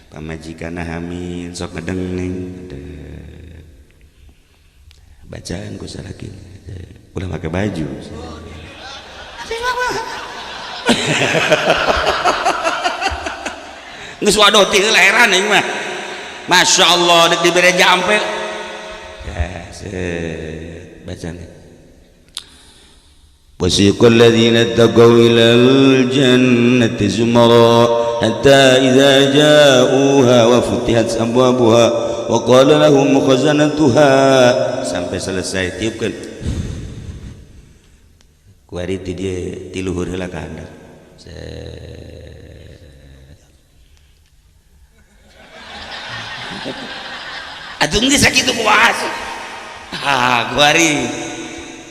Pamajikanna hamil sok ngedengeng. Bacaan ku salakina. Ulah make baju. Geus waduh ti heula heran aing mah. Masya Allah dek dibere jampe. Ya, set bacaan. Wasiqal ladzina taqaw ilal jannati zumara hatta idza ja'uha wa futihat abwabuha wa qala lahum khazanatuha sampai selesai tiupkeun. Kuari ti dieu ti luhur heula ka handap. Set. Atuh geus sakitu kumaha sih? Ah, kuari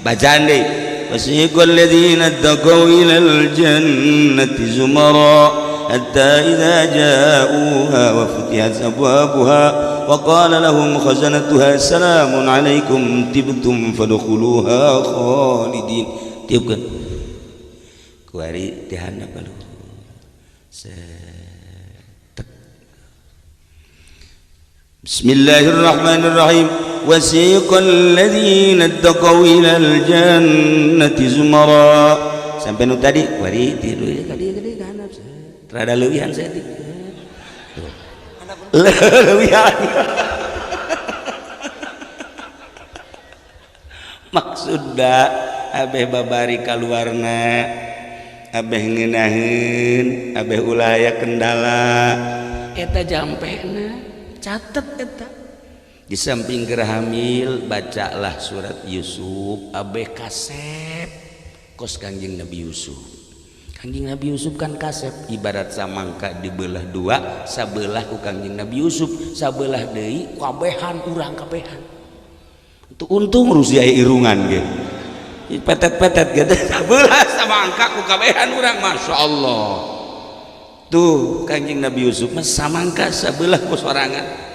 bacaan deui. Wasiqal ladzina taqaw ilal jannati zumara hatta idza ja'uha wa futihat abwabuha wa qala lahum khazanatuha assalamun alaikum tibtum fadkhuluha khalidin. Tiupkeun. Kuari ti handap ka luhur. Set. Bismillahirrahmanirrahim. Wasiqal ladzina taqaw ilal jannati zumara sampai nu tadi kuari tilu ka dieu gede ka handap rada leuwihan saeutik leuwihan maksudna abeh babari kaluarna abeh ngeunaheun abeh ulah aya kendala eta jampena catet eta. Di samping keur hamil bacalah surat Yusuf abeh kasep kos Kangjeng Nabi Yusuf. Kangjeng Nabi Yusuf kan kasep ibarat samangka dibelah dua, sabelah ku Kangjeng Nabi Yusuf, sabelah deui kabehan urang kabehan. Itu untung rusi aya irungan ge. Petet-petet ge sabelah samangka ku kabehan urang masyaallah. Tuh Kangjeng Nabi Yusuf mah samangka sabelah ku sorangan.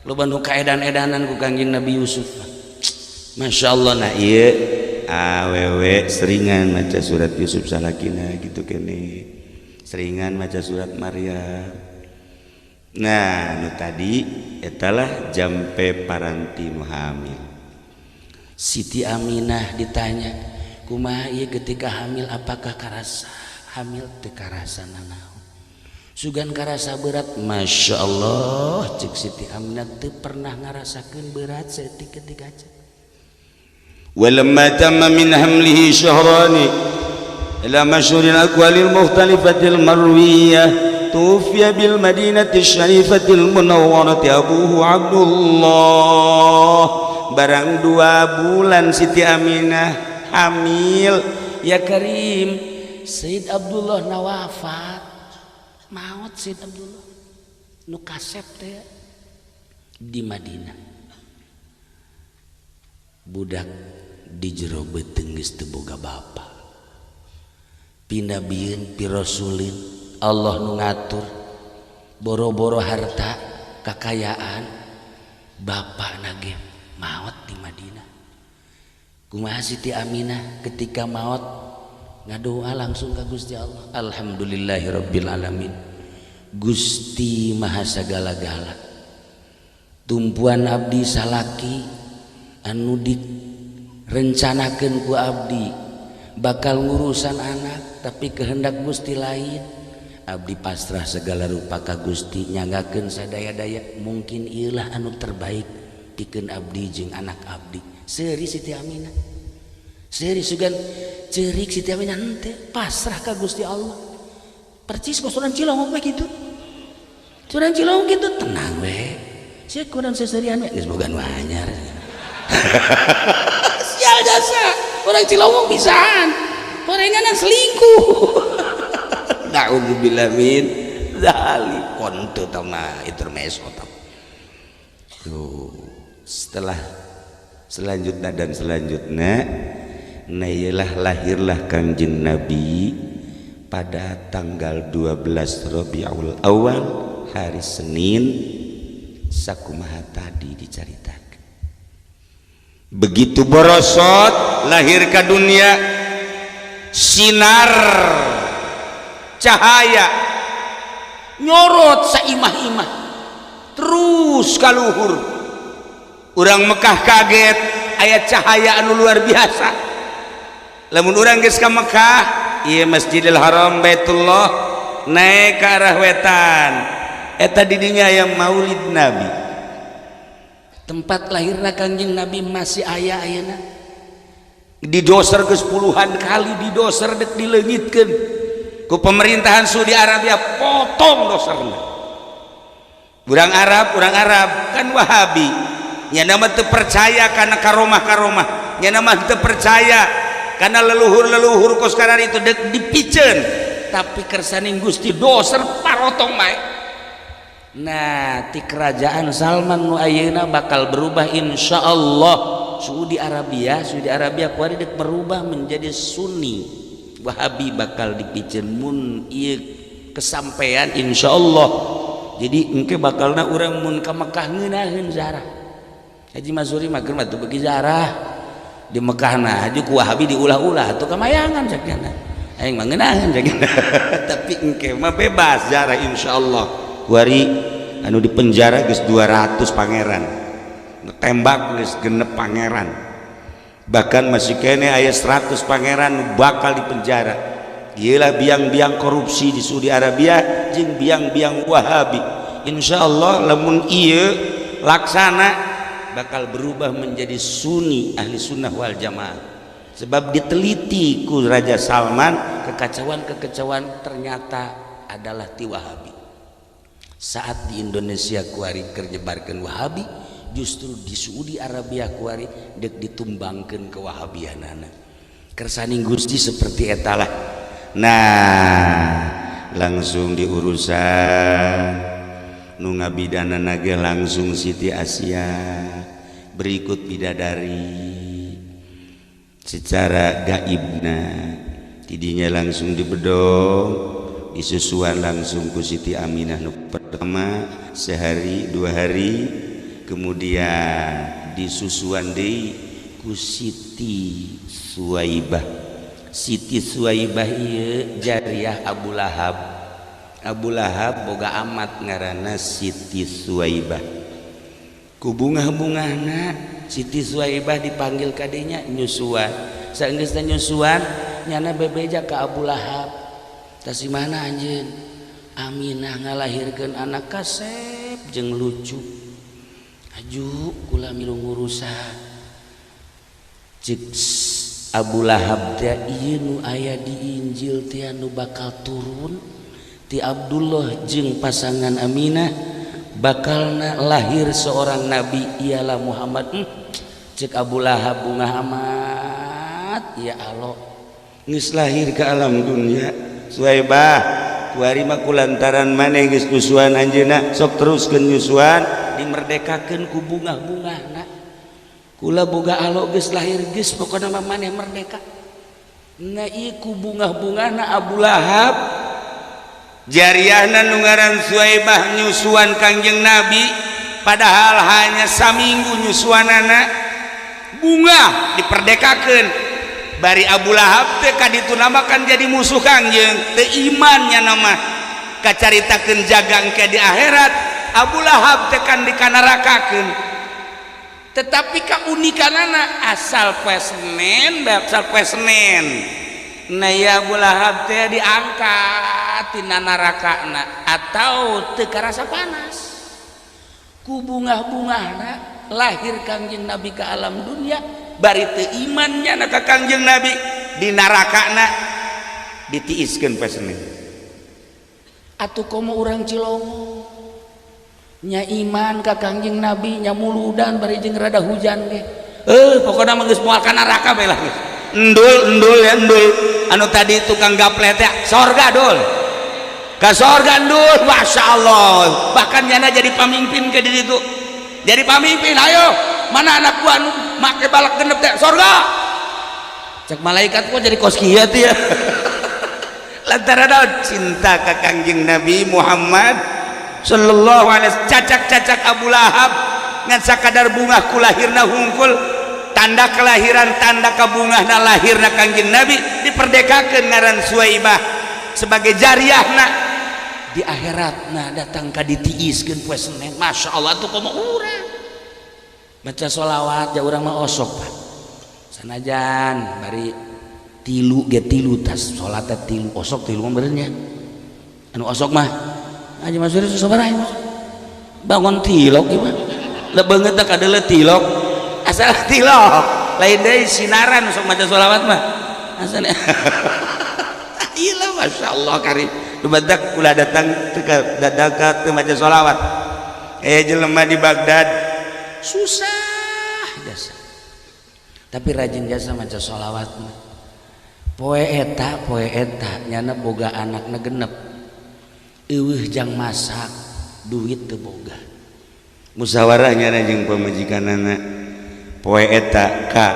Loba nu kaedan-edanan ku Kangjeng Nabi Yusuf. Masya Allah nah ieu awewe seringan maca surat Yusuf salakina gitu kene. Seringan maca surat Maryam. Nah, nu tadi etalah jampe paranti nu hamil. Siti Aminah ditanya, kumaha ieu ketika hamil apakah karasa hamil teu karasa nanaon? Sugan karasa berat, Masya Allah cek Siti Aminah teu pernah ngarasakeun berat saeutik ketika cek. Walamma tamma min hamlihi syahrani ila masyhuril aqwalil mukhtalifatil marwiyah tuwfiya bil madinati syarifatil munawwarati abuhu Abdullah. Barang 2 bulan Siti Aminah hamil ya Karim Sayyid Abdullah na wafat. Maut Sayyid Abdullah nu kasep teh di Madinah. Budak di jero beuteung geus teu boga bapa. Pinabieun pirasulin Allah nu ngatur boro-boro harta kakayaan bapana ge maot di Madinah. Kumaha Siti Aminah ketika maot ngadoa langsung ka Gusti Allah. Alhamdulillahirabbil alamin. Gusti Maha sagala-gala. Tumpuan abdi salaki anu direncanakeun ku abdi bakal ngurusan anak tapi kehendak Gusti lain. Abdi pasrah segala rupa ka Gusti nyanggakeun sadaya-daya mungkin ieulah anu terbaik pikeun abdi jeung anak abdi. Seuri Siti Aminah. Seuri sugan ceurik Siti Aminah henteu pasrah ka Gusti Allah. Percis kos urang Cilongok we kitu. Urang Cilongok kitu tenang we. Sia kurang seserian we geus boga nu anyar. Sial jasa urang Cilongok bisaan. Horenganan selingkuh. Na'udzubillah min dzalik. Kontu tama intermezzo. Tuh, setelah selanjutnya dan selanjutnya, nah iyalah lahirlah Kanjeng Nabi pada tanggal 12 Rabiul Awal, hari Senin, sakumaha tadi diceritakan. Begitu borosot lahir ke dunia, sinar cahaya nyorot saimah-imah terus kaluhur. Urang Mekah kaget aya cahaya anu luar biasa. Lamun urang geus ka Mekah, ieu Masjidil Haram, Baitullah, naik ke arah wetan, eta didinya aya Maulid Nabi, tempat lahirna Kangjeng Nabi, masih aya ayeuna. Didoser ke puluhan kali, didoser dek dileungitkeun ku pemerintahan Saudi Arabia, potong doserna. Urang Arab, urang Arab kan Wahabi nya, nama teu percaya karena karomah-karomah nya, nama teu percaya karena leluhur-leluhur kos itu dek dipiceun, tapi kersaning Gusti doser parotong bae. Nah, ti kerajaan Salman nu ayeuna bakal berubah, insyaallah. Saudi Arabia, Saudi Arabia kuari dek berubah menjadi Sunni. Wahabi bakal dipiceun mun ieu kesampaian, insyaallah. Jadi engke bakalna urang mun ka Mekah ngeunaheun zarah. Haji Mazuri mah keur mah teu beuki zarah di Mekah. Nah, haji ku Wahabi diulah-ulah atuh kamayangan cekna. Aing mah ngeunaheun cekna. Tapi engke mah bebas zarah, insyaallah. Kuari anu di penjara geus 200 pangeran, tembak geus genep pangeran, bahkan masih kene aya 100 pangeran bakal di penjara. Gila, biang-biang korupsi di Saudi Arabia jeung biang-biang Wahabi. Insyaallah lamun ieu laksana bakal berubah menjadi Sunni, ahli sunnah wal jamaah, sebab diteliti ku Raja Salman, kekacauan-kekacauan ternyata adalah ti Wahabi. Saat di Indonesia kuari keur nyebarkeun Wahabi, justru di Saudi Arabia kuari dek ditumbangkeun ke Wahabianana. Kersaning Gusti seperti etalah. Nah, langsung diurusan nu ngabidana ge langsung Siti Asia berikut bidadari secara gaibna. Tidinya langsung dibedong, disusuan langsung ku Siti Aminah nu pertama sehari 2 hari, kemudian disusuan deui ku Siti Suwaibah. Siti Suwaibah ieu jariah Abu Lahab. Abu Lahab boga amat ngaranna Siti Suwaibah. Ku bungah-bungahna Siti Suwaibah dipanggil kadenya nyusuan. Saenggeusna nyusuan, nyana bebeja ka Abu Lahab, "Tasi mana anjeun? Aminah ngalahirkeun anak kasep jeung lucu. Aju kula milu ngurusan." Cek Abu Lahab teh, "Ieu nu aya di Injil teh, nu bakal turun ti Abdullah jeung pasangan Aminah, bakalna lahir seorang nabi, ialah Muhammad." Cek Abu Lahab, "Bungah amat ya Allah." Geus lahir ke alam dunia Suwaibah, kuari mah kulantaran maneh geus nyusuan anjeunna, sok teruskeun nyusuan. Dimerdekakeun ku bungah-bungahna. "Kula boga alo geus lahir, geus pokona mah maneh merdeka." Nah, ieu ku bungah-bungahna Abu Lahab jariahna nu ngaran Suwaibah nyusuan Kangjeng Nabi, padahal hanya saminggu nyusuanana, bungah diperdekakeun. Bari Abu Lahab teh kaditu namakan jadi musuh Kangjeng, teu imannya nama. Kacaritakeun jagang ke di akhirat, Abu Lahab teh kan dikanarakakeun. Tetapi keunikanana, asal poe Senin, asal poe Senin, nah ya, Abu Lahab teh diangkat tina narakana atau teu karasa panas. Ku bungah-bungahna lahir Kangjeng Nabi ke alam dunia, bari teu imannya na ka Kangjeng Nabi, di narakana ditiiskeun poe Senin. Atuh komo urang Cilongok nya iman ka Kangjeng Nabi nya, muludan bari jeung rada hujan ge, eh, pokokna mah geus moal ka neraka bae lah, geus endul endul ya endul. Anu tadi tukang gaple teh sorga, dul, ke sorga, dul. Masya Allah, bahkan nyana jadi pamimpin ke diri itu, jadi pamimpin. Ayo, mana anak gua anu make balak genep teh? Sorga. Cek malaikat, kok jadi kos kieu tuh ya? Lantaran naon? Cinta ke Kangjeng Nabi Muhammad sallallahu alaihi wasallam. Cacak-cacak Abu Lahab ngan sakadar bungah ku lahirna hungkul, tanda kelahiran, tanda kabungahna lahirna Kangjeng Nabi, diperdekakeun ngaran Suwaibah sebagai jariahna di akhirat. Nah, datang ka ditiiskeun poe Senin. Masya Allah tuh, komo urang baca sholawat ja urang mah osok, Pak. Sanajan bari tilu ge, tilu tas salat tilu osok, tilu mah benernya anu osok mah aja. Mas Firly sabaraha, Mas? Bangun tilok gimana lebeungeut teh kadeuleu tilok, asal tilok lain deui sinaran. Sok maca sholawat mah asal. Iya, Masya Allah karim. Dubadak ulah datang teu ka datang ka teu maca sholawat. Eh, jelema di Baghdad susah jasa, tapi rajin jasa maca sholawat mah. Poe eta, poe eta nyana boga anakna genep, eueuh jang masak, duit teu boga. Musyawarah nyana jeung pamajikanana poe eta, ka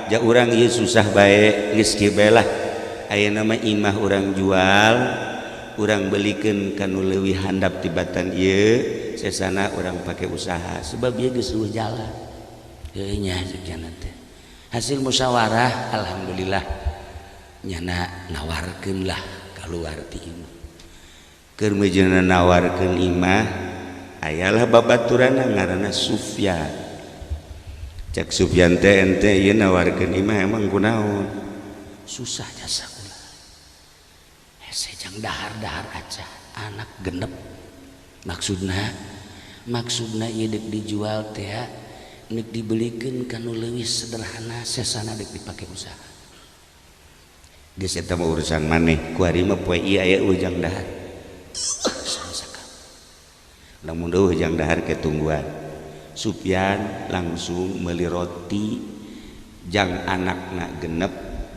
ja urang ieu susah bae, geus kieu bae lah, ayeuna mah imah urang jual, urang belikeun ka nu leuwih handap tibatan ieu, sesana urang pake usaha sebab ieu geus eueuh jalan. Heueuh nya, cek nyana teh. Hasil musyawarah, alhamdulillah nyana nawarkeun lah keluar ti imah. Keur meujeuhna nawarkeun imah, ayalah babaturanna ngaranna Sufyan. Cek Sufyan teh, ente ieu nawarkeun imah emang kunaon? Susah jasa kula, hese jang dahar-dahar aja, anak genep. Maksudna, maksudna ieu dek dijual teh nek dibelikeun ka nu leuwih sederhana, sesana dek dipake usaha. Geus, eta mah urusan maneh, kuari mah poe ieu aya ujang dahar. Lamun eueuh jang dahar ke tungguan. Sufyan langsung meuli roti jang anakna genep,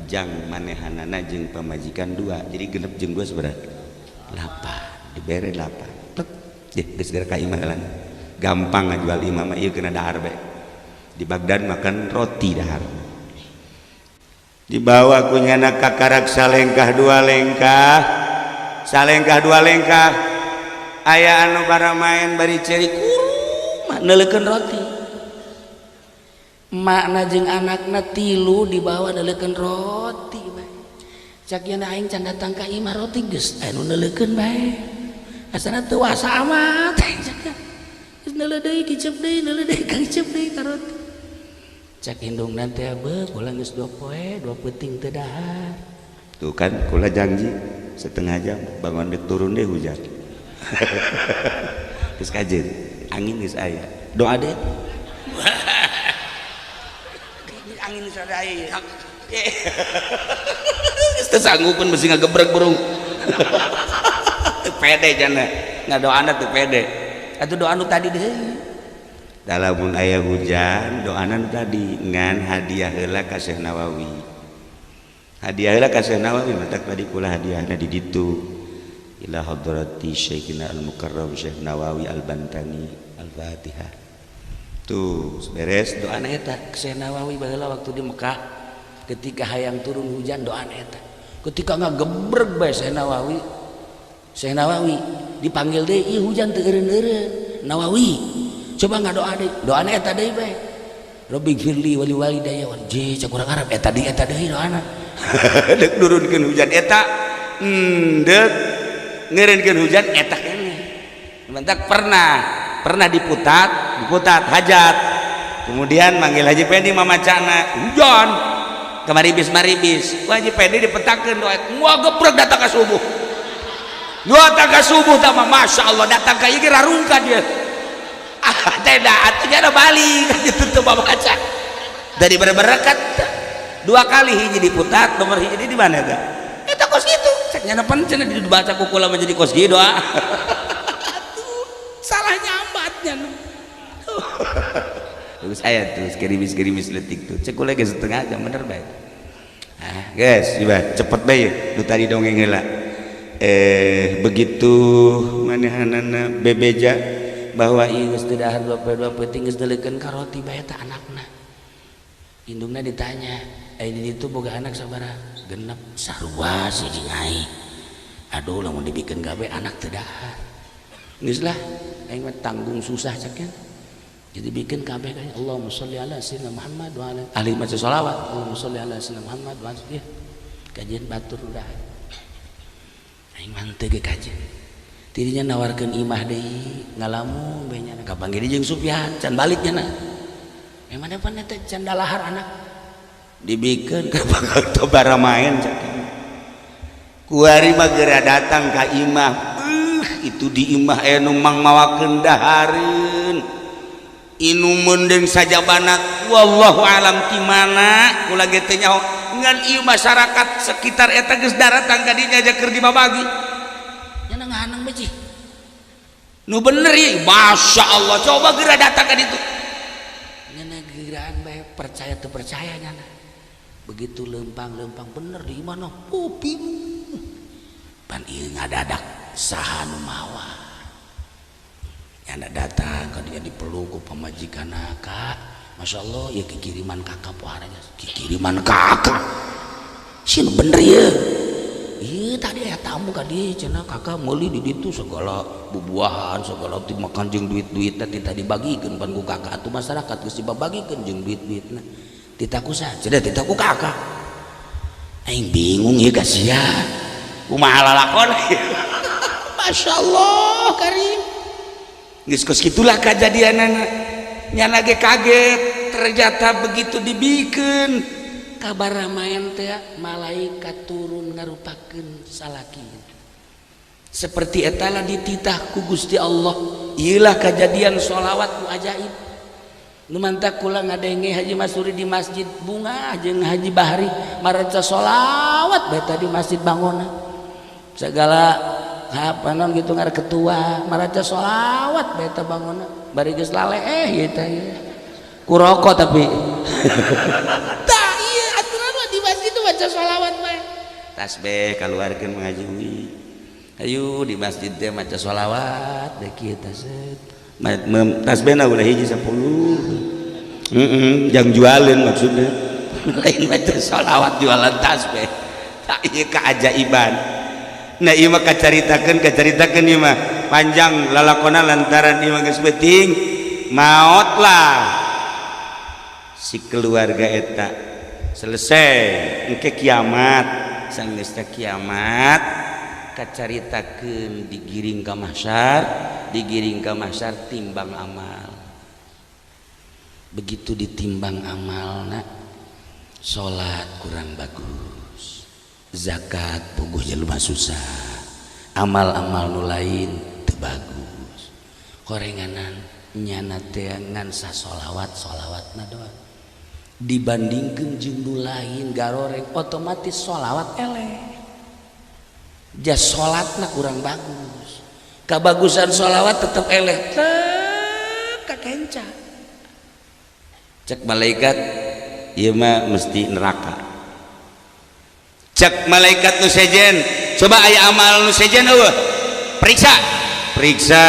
jang manehanana jeung pamajikan dua, jadi genep jeung dua seberapa? Lapan. Dibere lapan. Tek deh, geus geura ka imah lan gampang ngajual imah mah, ieu kena dahar bae. Di Baghdad makan roti dahar. Dibawa ku nyana kakarak salengkah dua lengkah, salengkah dua lengkah, aya anu bara main bari ceri kuruma neuleukeun roti. Makna jeung anakna tilu dibawa neuleukeun roti bae. Cak nya, aing can datang ka imah, roti geus anu neuleukeun bae. Asana teu wasa amat. Geus neuleuh deui, kicep deui, neuleuh deui, kicep deui ka roti. Cak indungna teh, beuh, kula geus dua poe dua peuting teu dahar. Tuh kan, kula janji setengah jam bangun dek turun deh hujan. Geus kajeun angin geus aya doa deh. Angin geus aya, geus teu sanggupeun, besi ngagebreg burung. Teu pede jana ngadoana, teu pede atuh doa nu tadi deui. Lamun aya hujan doana nu tadi, ngan hadiah heula ka Syekh Nawawi, hadiah heula ka Syekh Nawawi. Matak tadi kula hadiahna di ditu, ila hadrati Syekhina Al-Mukarram Syekh Nawawi Al-Bantani, Al-Fatihah. Tuh beres. Doana eta Syekh Nawawi baheula waktu di Mekah, ketika hayang turun hujan, doana eta. Ketika ngagebreg bae Syekh Nawawi, Syekh Nawawi dipanggil deui, ieu hujan teu eureun-eureun. Nawawi coba ngadoa deui, doana eta deui bae, Rabbighfirli wali walidayya wal je. Cek urang Arab, eta deui, eta deui doana. Dek nurunkeun hujan eta, dek ngeureunkeun hujan eta keneh. Mentak pernah pernah diputat diputat hajat, kemudian manggil Haji Pendi, mamacana hujan kemaribis maribis. Wah, Haji Pendi dipetakeun doa, wah, gebrek datang ke subuh, datang ke subuh tama. Masya Allah, datang ke ieu rarungka dia. Ah, tidak, atuh ada balik ditutup baca dari berberkat dua kali. Hiji diputat, nomor hiji di mana eta? Eta kos gitu. Cek nyana pan cenah dibaca ku kula menjadi kos gitu doa. Salah nyambatnya. Terus aya tuh gerimis-gerimis letik tuh. Cek kula ge setengah jam bener bae. Ah, guys, coba cepet bae nu tadi dongeng heula. Begitu manehanana bebeja bahwa ieu geus teu dahar dua poe peuting geus deuleukeun ka roti bae ta anakna. Indungna ditanya, "Eh, di ditu boga anak sabaraha?" Genep, sarua si jeung aing. Aduh, lamun dibikeun gawe anak teu dahar. Geus lah, aing mah tanggung susah cek nya. Jadi bikin kabeh kan Allahumma sholli ala sayyidina Muhammad wa ala ahli maca sholawat Allahumma sholli ala sayyidina Muhammad wa ala kajian batur udah aing mah teu ge kajian tidinya nawarkeun imah deui ngalamun bae nya kapanggih jeung Sufyan can balik nya na emang pan eta can dalahar anak dibikeun ka bakal tobara main cak kuari mah geura datang ka imah itu di imah aya nu mangmawakeun dahareun inumun deung sajabana wallahu alam ti mana kula ge teu nyaho ngan ieu masyarakat sekitar eta geus daratang ka dinya aja keur dibabagi nya ngahanang beuji nu bener ieu Masya Allah coba geura datang ka ditu nya geuraan bae percaya teu percaya nya begitu lempang-lempang bener di imah oh bingung pan ieu ngadadak saha nu mawa nyana datang ka dia dipeluk ku pamajikanna kak Masya Allah ya kikiriman kakak poharanya kikiriman kakak sih bener ya iya tadi aya tamu ka dieu cenah kakak meuli di ditu segala bubuahan segala dimakan jeung duit-duitna tita dibagikeun pan ku kakak atuh masyarakat geus dibagikeun jeung duit-duitna tita ku saha cenah tita ku kakak aing bingung ieu ka sia kumaha lalakon Masya Allah karim geus kos kitulah kajadianana nyana ge kaget ternyata begitu dibikeun kabar ramayan teh malaikat turun ngarupakeun salaki seperti etala dititah ku Gusti Allah ieulah kajadian sholawat nu ajaib nu mantak kula ngadenge Haji Masuri di masjid Bunga jeung Haji Bahri mareca sholawat bae tadi masjid Bangona segala apa non gitu ngar ketua maraca sholawat bae ta Bangona bari geus laleh ieu teh ku rokok tapi tah ieu aturan mah di masjid tuh baca sholawat bae tasbih kaluarkeun mengaji ayo di masjid teh maca sholawat deh kieu teh tasbihna ulah hiji 10 heeh jang jualeun maksudnya lain maca sholawat jualan tasbih tah ieu keajaiban nah ieu mah kacaritakeun ieu mah panjang lalakona lantaran ieu mah geus penting maot lah si keluarga eta selesai engke kiamat sanggeus teh kiamat kacaritakeun digiring ka mahsyar digiring ka mahsyar timbang amal begitu ditimbang amalna salat kurang bagus zakat puguh jelema susah amal-amal nu lain teu bagus korenganan nyana teh ngan sasolawat solawatna doang dibandingkeun jeung nu lain garoreng otomatis solawat eleh jas salatna kurang bagus kabagusan solawat tetep eleh tek kakenca cek malaikat ieu mah mesti neraka cek malaikat nu sejen coba aya amal nu sejen eueuh periksa periksa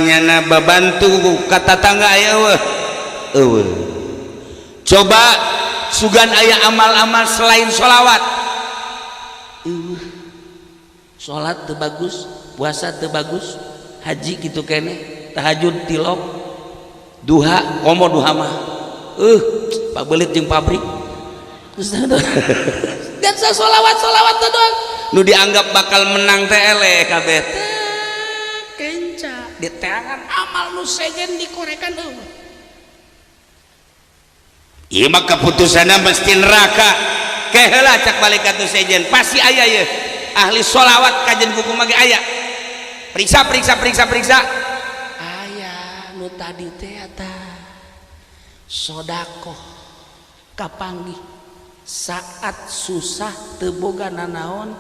nyana babantu ka tatangga aya eueuh eueuh coba sugan aya amal-amal selain sholawat eueuh salat teu bagus puasa teu bagus haji kitu keneh tahajud tilok duha komo duha mah pabelit jeung pabrik dan sholawat sholawat doang nu dianggap bakal menang teh eleh kabeh kenca diteangan amal nu sejen dikorekan eueuh ieu mah keputusanna mesti neraka keheula cak malaikat nu sejen pasti aya ye ahli sholawat kajian buku mage aya periksa periksa periksa periksa aya nu tadi teh eta sodakoh kapanggih saat susah teu boga nanaon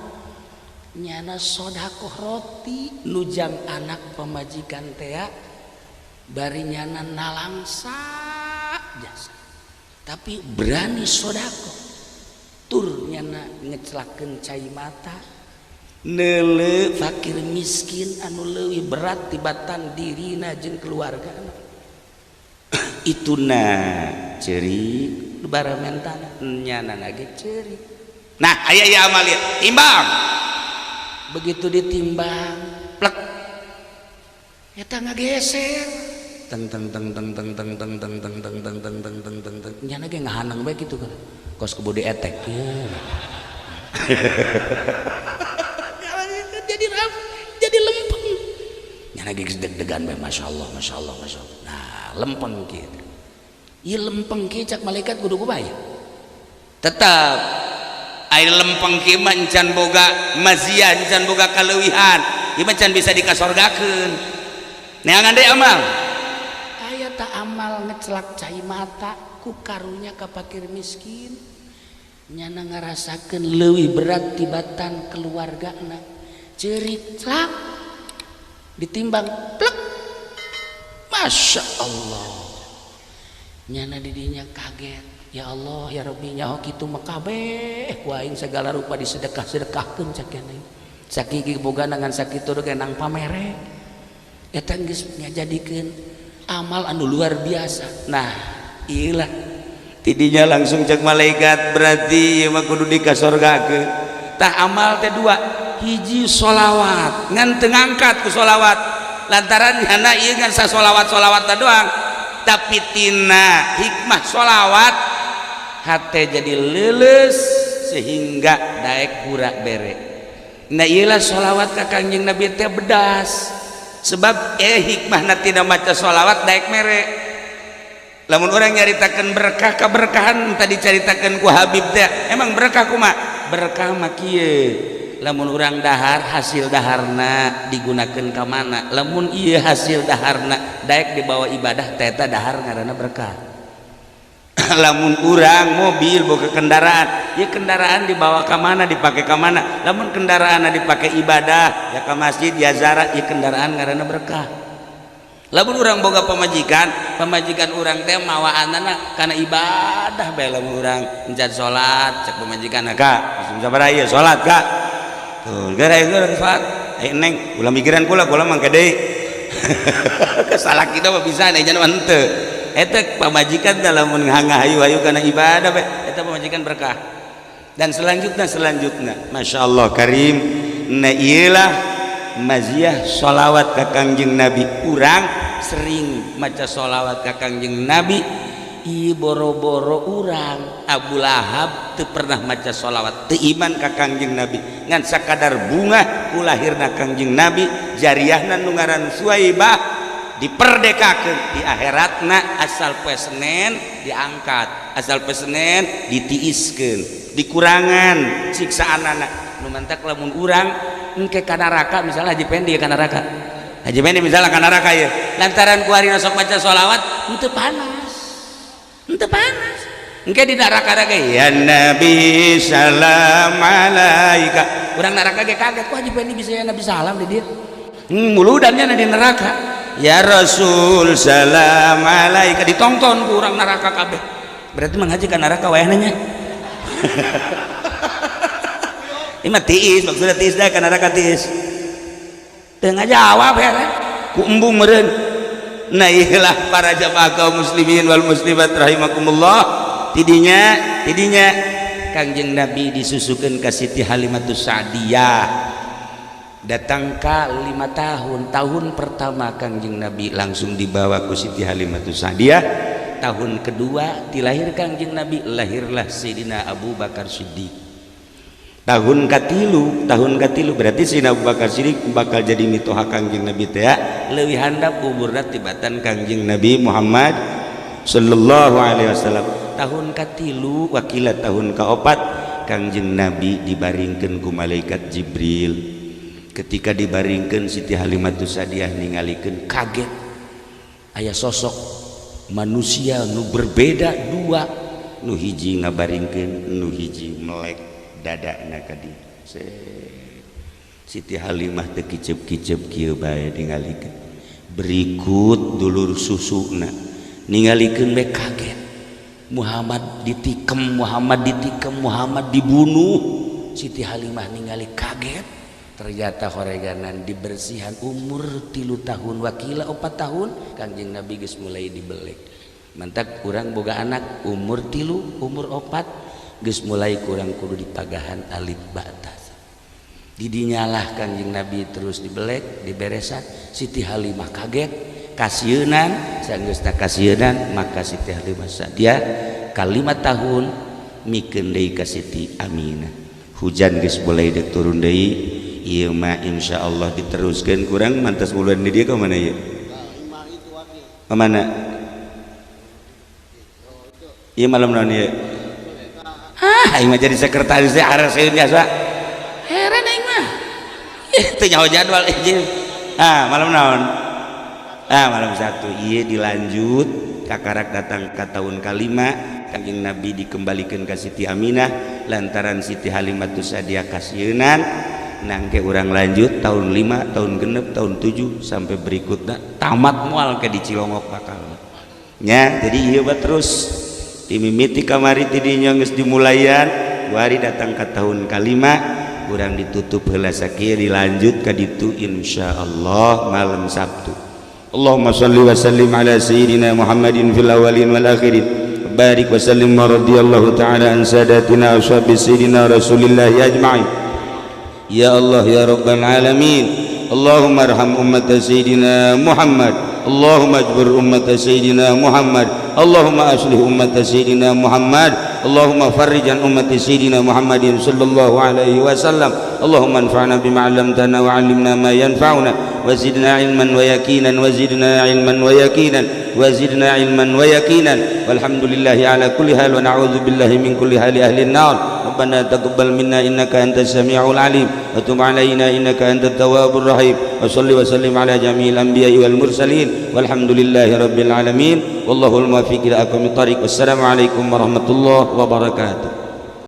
nyana sodakoh roti nujang anak pamajikan teh bari nyana nalangsa jasa tapi berani sodakoh tur nyana ngecelakeun cai mata neuleuh fakir miskin anu leuwih berat tibatan dirina jeung keluargana ituna ceurik baramentana nyana ge ceurik. Nah aya ieu amal ieu timbang, begitu ditimbang plek eta ngageser teng teng teng teng teng teng teng teng teng teng teng teng teng teng teng teng nyana ge ngahaneng bae kitu kan kos kebodi etek jadi lempeng nyana ge deg-degan bae masyaallah masyaallah masyaallah. Nah lempeng kieu ieu lempeng kieu cak malaikat kudu kumaha tetep air lempeng kieu mah encan boga maziah encan boga kaleuwihan ieu mah can bisa dikasorgakeun. Neangan deui amal aya ta amal ngecelak cai mata ku karunya ka fakir miskin nyana ngarasakeun leuwih berat tibatan keluargana ceurik celak ditimbang plek masya Allah nyana didinya kaget ya Allah ya Rabbi nyaho kitu mah kabeh ku aing segala rupa disedekah-sedekahkeun cak nya sakiki bogana ngan sakitu ge nang pamere eta geus ngajadikeun amal anu luar biasa. Nah iyalah tidinya langsung cek malaikat berarti ieu mah kudu dikasorgakeun. Tah amal teh dua hiji sholawat ngan teu ngangkat ku sholawat lantaran nyana ieu ngan sasolawat-solawat doang tapi tina hikmah sholawat hate jadi leuleus sehingga daek hura bere. Nah iyalah sholawat ka Kangjeng Nabi teh bedas sebab hikmahna tina maca sholawat daek mere. Lamun orang nyaritakeun berkah keberkahan tadi caritakeun ku Habib teh emang berkah kumaha berkah mah kieu lamun urang dahar hasil daharna digunakeun ka mana lamun ieu hasil daharna daek dibawa ibadah teh eta dahar ngaranna berkah. Lamun urang mobil boga kendaraan ya kendaraan dibawa ka mana dipake ka mana lamun kendaraanna dipake ibadah ya ka masjid ya ziarah ya kendaraan ngaranna berkah. Lamun urang boga pamajikan pamajikan urang teh mawaanana kana ibadah bae lamun urang encan salat cek pamajikan ka sabaraha ieu salat ka tuh gara urang salat aya neng ulah mikiran kula kula mangke deui salah kita mah bisa nih jangan henteu eta pamajikan lamun ngahayu-hayu kana ibadah bae eta pamajikan berkah. Dan selanjutnya masyaallah karim. Nah iyalah maziah sholawat ka Kangjeng Nabi. Urang sering maca sholawat ka Kangjeng Nabi ieu boro-boro urang Abu Lahab teu pernah maca sholawat teu iman ka Kangjeng Nabi ngan sakadar bunga ku lahirna Kangjeng Nabi jariahna nu ngaran Suwaibah diperdekakeun di akhiratna asal poe Senen diangkat asal poe Senen ditiiskeun dikurangan siksaanana nu mantak lamun urang engke ka neraka misalnya Haji Pendi ka neraka Haji Pendi misalnya ka neraka ieu lantaran ku harina sok maca sholawat henteu panas henteu panas engke di neraka ge ya Nabi salam alaika urang neraka ge kaget ku Haji Pendi bisa ya Nabi salam di dieu muludannya di neraka ya Rasul salam alaika ditonton ku urang neraka kabeh berarti manghaji ka neraka wayahna nya. Ini mah tiis maksudnya tiis dah ka neraka tiis teu ngajawab ya ku embung meureun. Nah iyalah para jamaah kaum muslimin wal muslimat rahimakumullah tidinya Kangjeng Nabi disusukeun ka Siti Halimatus Sa'diyah datang ka 5 tahun tahun pertama Kangjeng Nabi langsung dibawa ku Siti Halimatus Sa'diyah tahun kedua dilahir Kangjeng Nabi lahirlah Sayyidina Abu Bakar Siddiq tahun katilu berarti Sayyidina Abu Bakar Siddiq bakal jadi mitoha Kangjeng Nabi teh leuwih handap umurna tibatan Kangjeng Nabi Muhammad sallallahu alaihi wasallam tahun katilu wakila tahun kaopat Kangjeng Nabi dibaringkeun ku malaikat Jibril. Ketika dibaringkeun Siti Halimatus Sa'diyah ningalikeun kaget aya sosok manusia nu berbeda dua nu hiji ngabaringkeun nu hiji melek dadana ka dieu. Siti Halimah teu kicep-kicep kieu bae ningalikeun berikut dulur susuna ningalikeun bae kaget Muhammad ditikem Muhammad ditikem Muhammad dibunuh Siti Halimah ningali kaget, ternyata horeganan dibersihan umur 3 tahun wakila 4 tahun Kangjeng Nabi geus mulai dibelek. Mantak kurang boga anak umur 3, umur 4 geus mulai kurang kudu dipagahan alif batas. Didinyalah Kangjeng Nabi terus dibelek, diberesan. Siti Halimah kaget, kasieunan. Sanggeusna kasieunan, maka Siti Halimah dia ka 5 tahun mikeun deui ka Siti Aminah. Hujan geus mulai dek turun deui. Ieu mah insyaallah diteruskeun kurang mantas bulan di dia. Ke mana ieu? Ke mana ieu? Malam naon ieu? Ah, aing mah jadi sekretaris teh areseun biasa, heran aing mah. Ih, teu nyaho jadwal eh. Ah, malam naon? Ah, malam Sabtu. Ieu dilanjut kakarak datang ke tahun kalima, Kanjeng Nabi dikembalikan ke Siti Aminah lantaran Siti Halimatus Sadiah kasieunan. Nangke urang lanjut tahun 5, tahun 6, tahun 7 sampai berikutnya tamat mual ke di Cilongok bakal nya. Jadi iya terus dimimiti kamari tidinya geus dimulayan, wari datang ke tahun kalima kurang ditutup heula sakieu, dilanjut ka ditu insyaallah malam Sabtu. Allahumma salli wa sallim ala sayyidina Muhammadin fil awwalin wal akhirin, barik wa sallim wa radhiyallahu ta'ala an sadatina ashabi sayyidina Rasulillah ajma'in. Ya Allah, ya Rabbal alamin. Allahumma arham ummat sayyidina Muhammad. Allahumma ajbir ummat sayyidina Muhammad. Allahumma aslih ummat sayyidina Muhammad. Allahumma farrij an ummati sayyidina Muhammadin sallallahu alaihi wasallam. Allahumma anfa'na bima 'allamtana wa 'allimna ma yanfa'una wa zidna ilman wa yaqinan wa zidna ilman wa yaqinan wa zidna ilman wa yaqinan. Walhamdulillahi ala kulli hal wa na'udzu billahi min kulli hali ahli an-nar. ربنا تقبل منا إنك أنت السميع العليم وتب علينا إنك أنت التواب الرحيم وصل وسلم على جميع الأنبياء والمرسلين والحمد لله رب العالمين والله الموفق إلى أقوم الطريق. والسلام عليكم ورحمة الله وبركاته.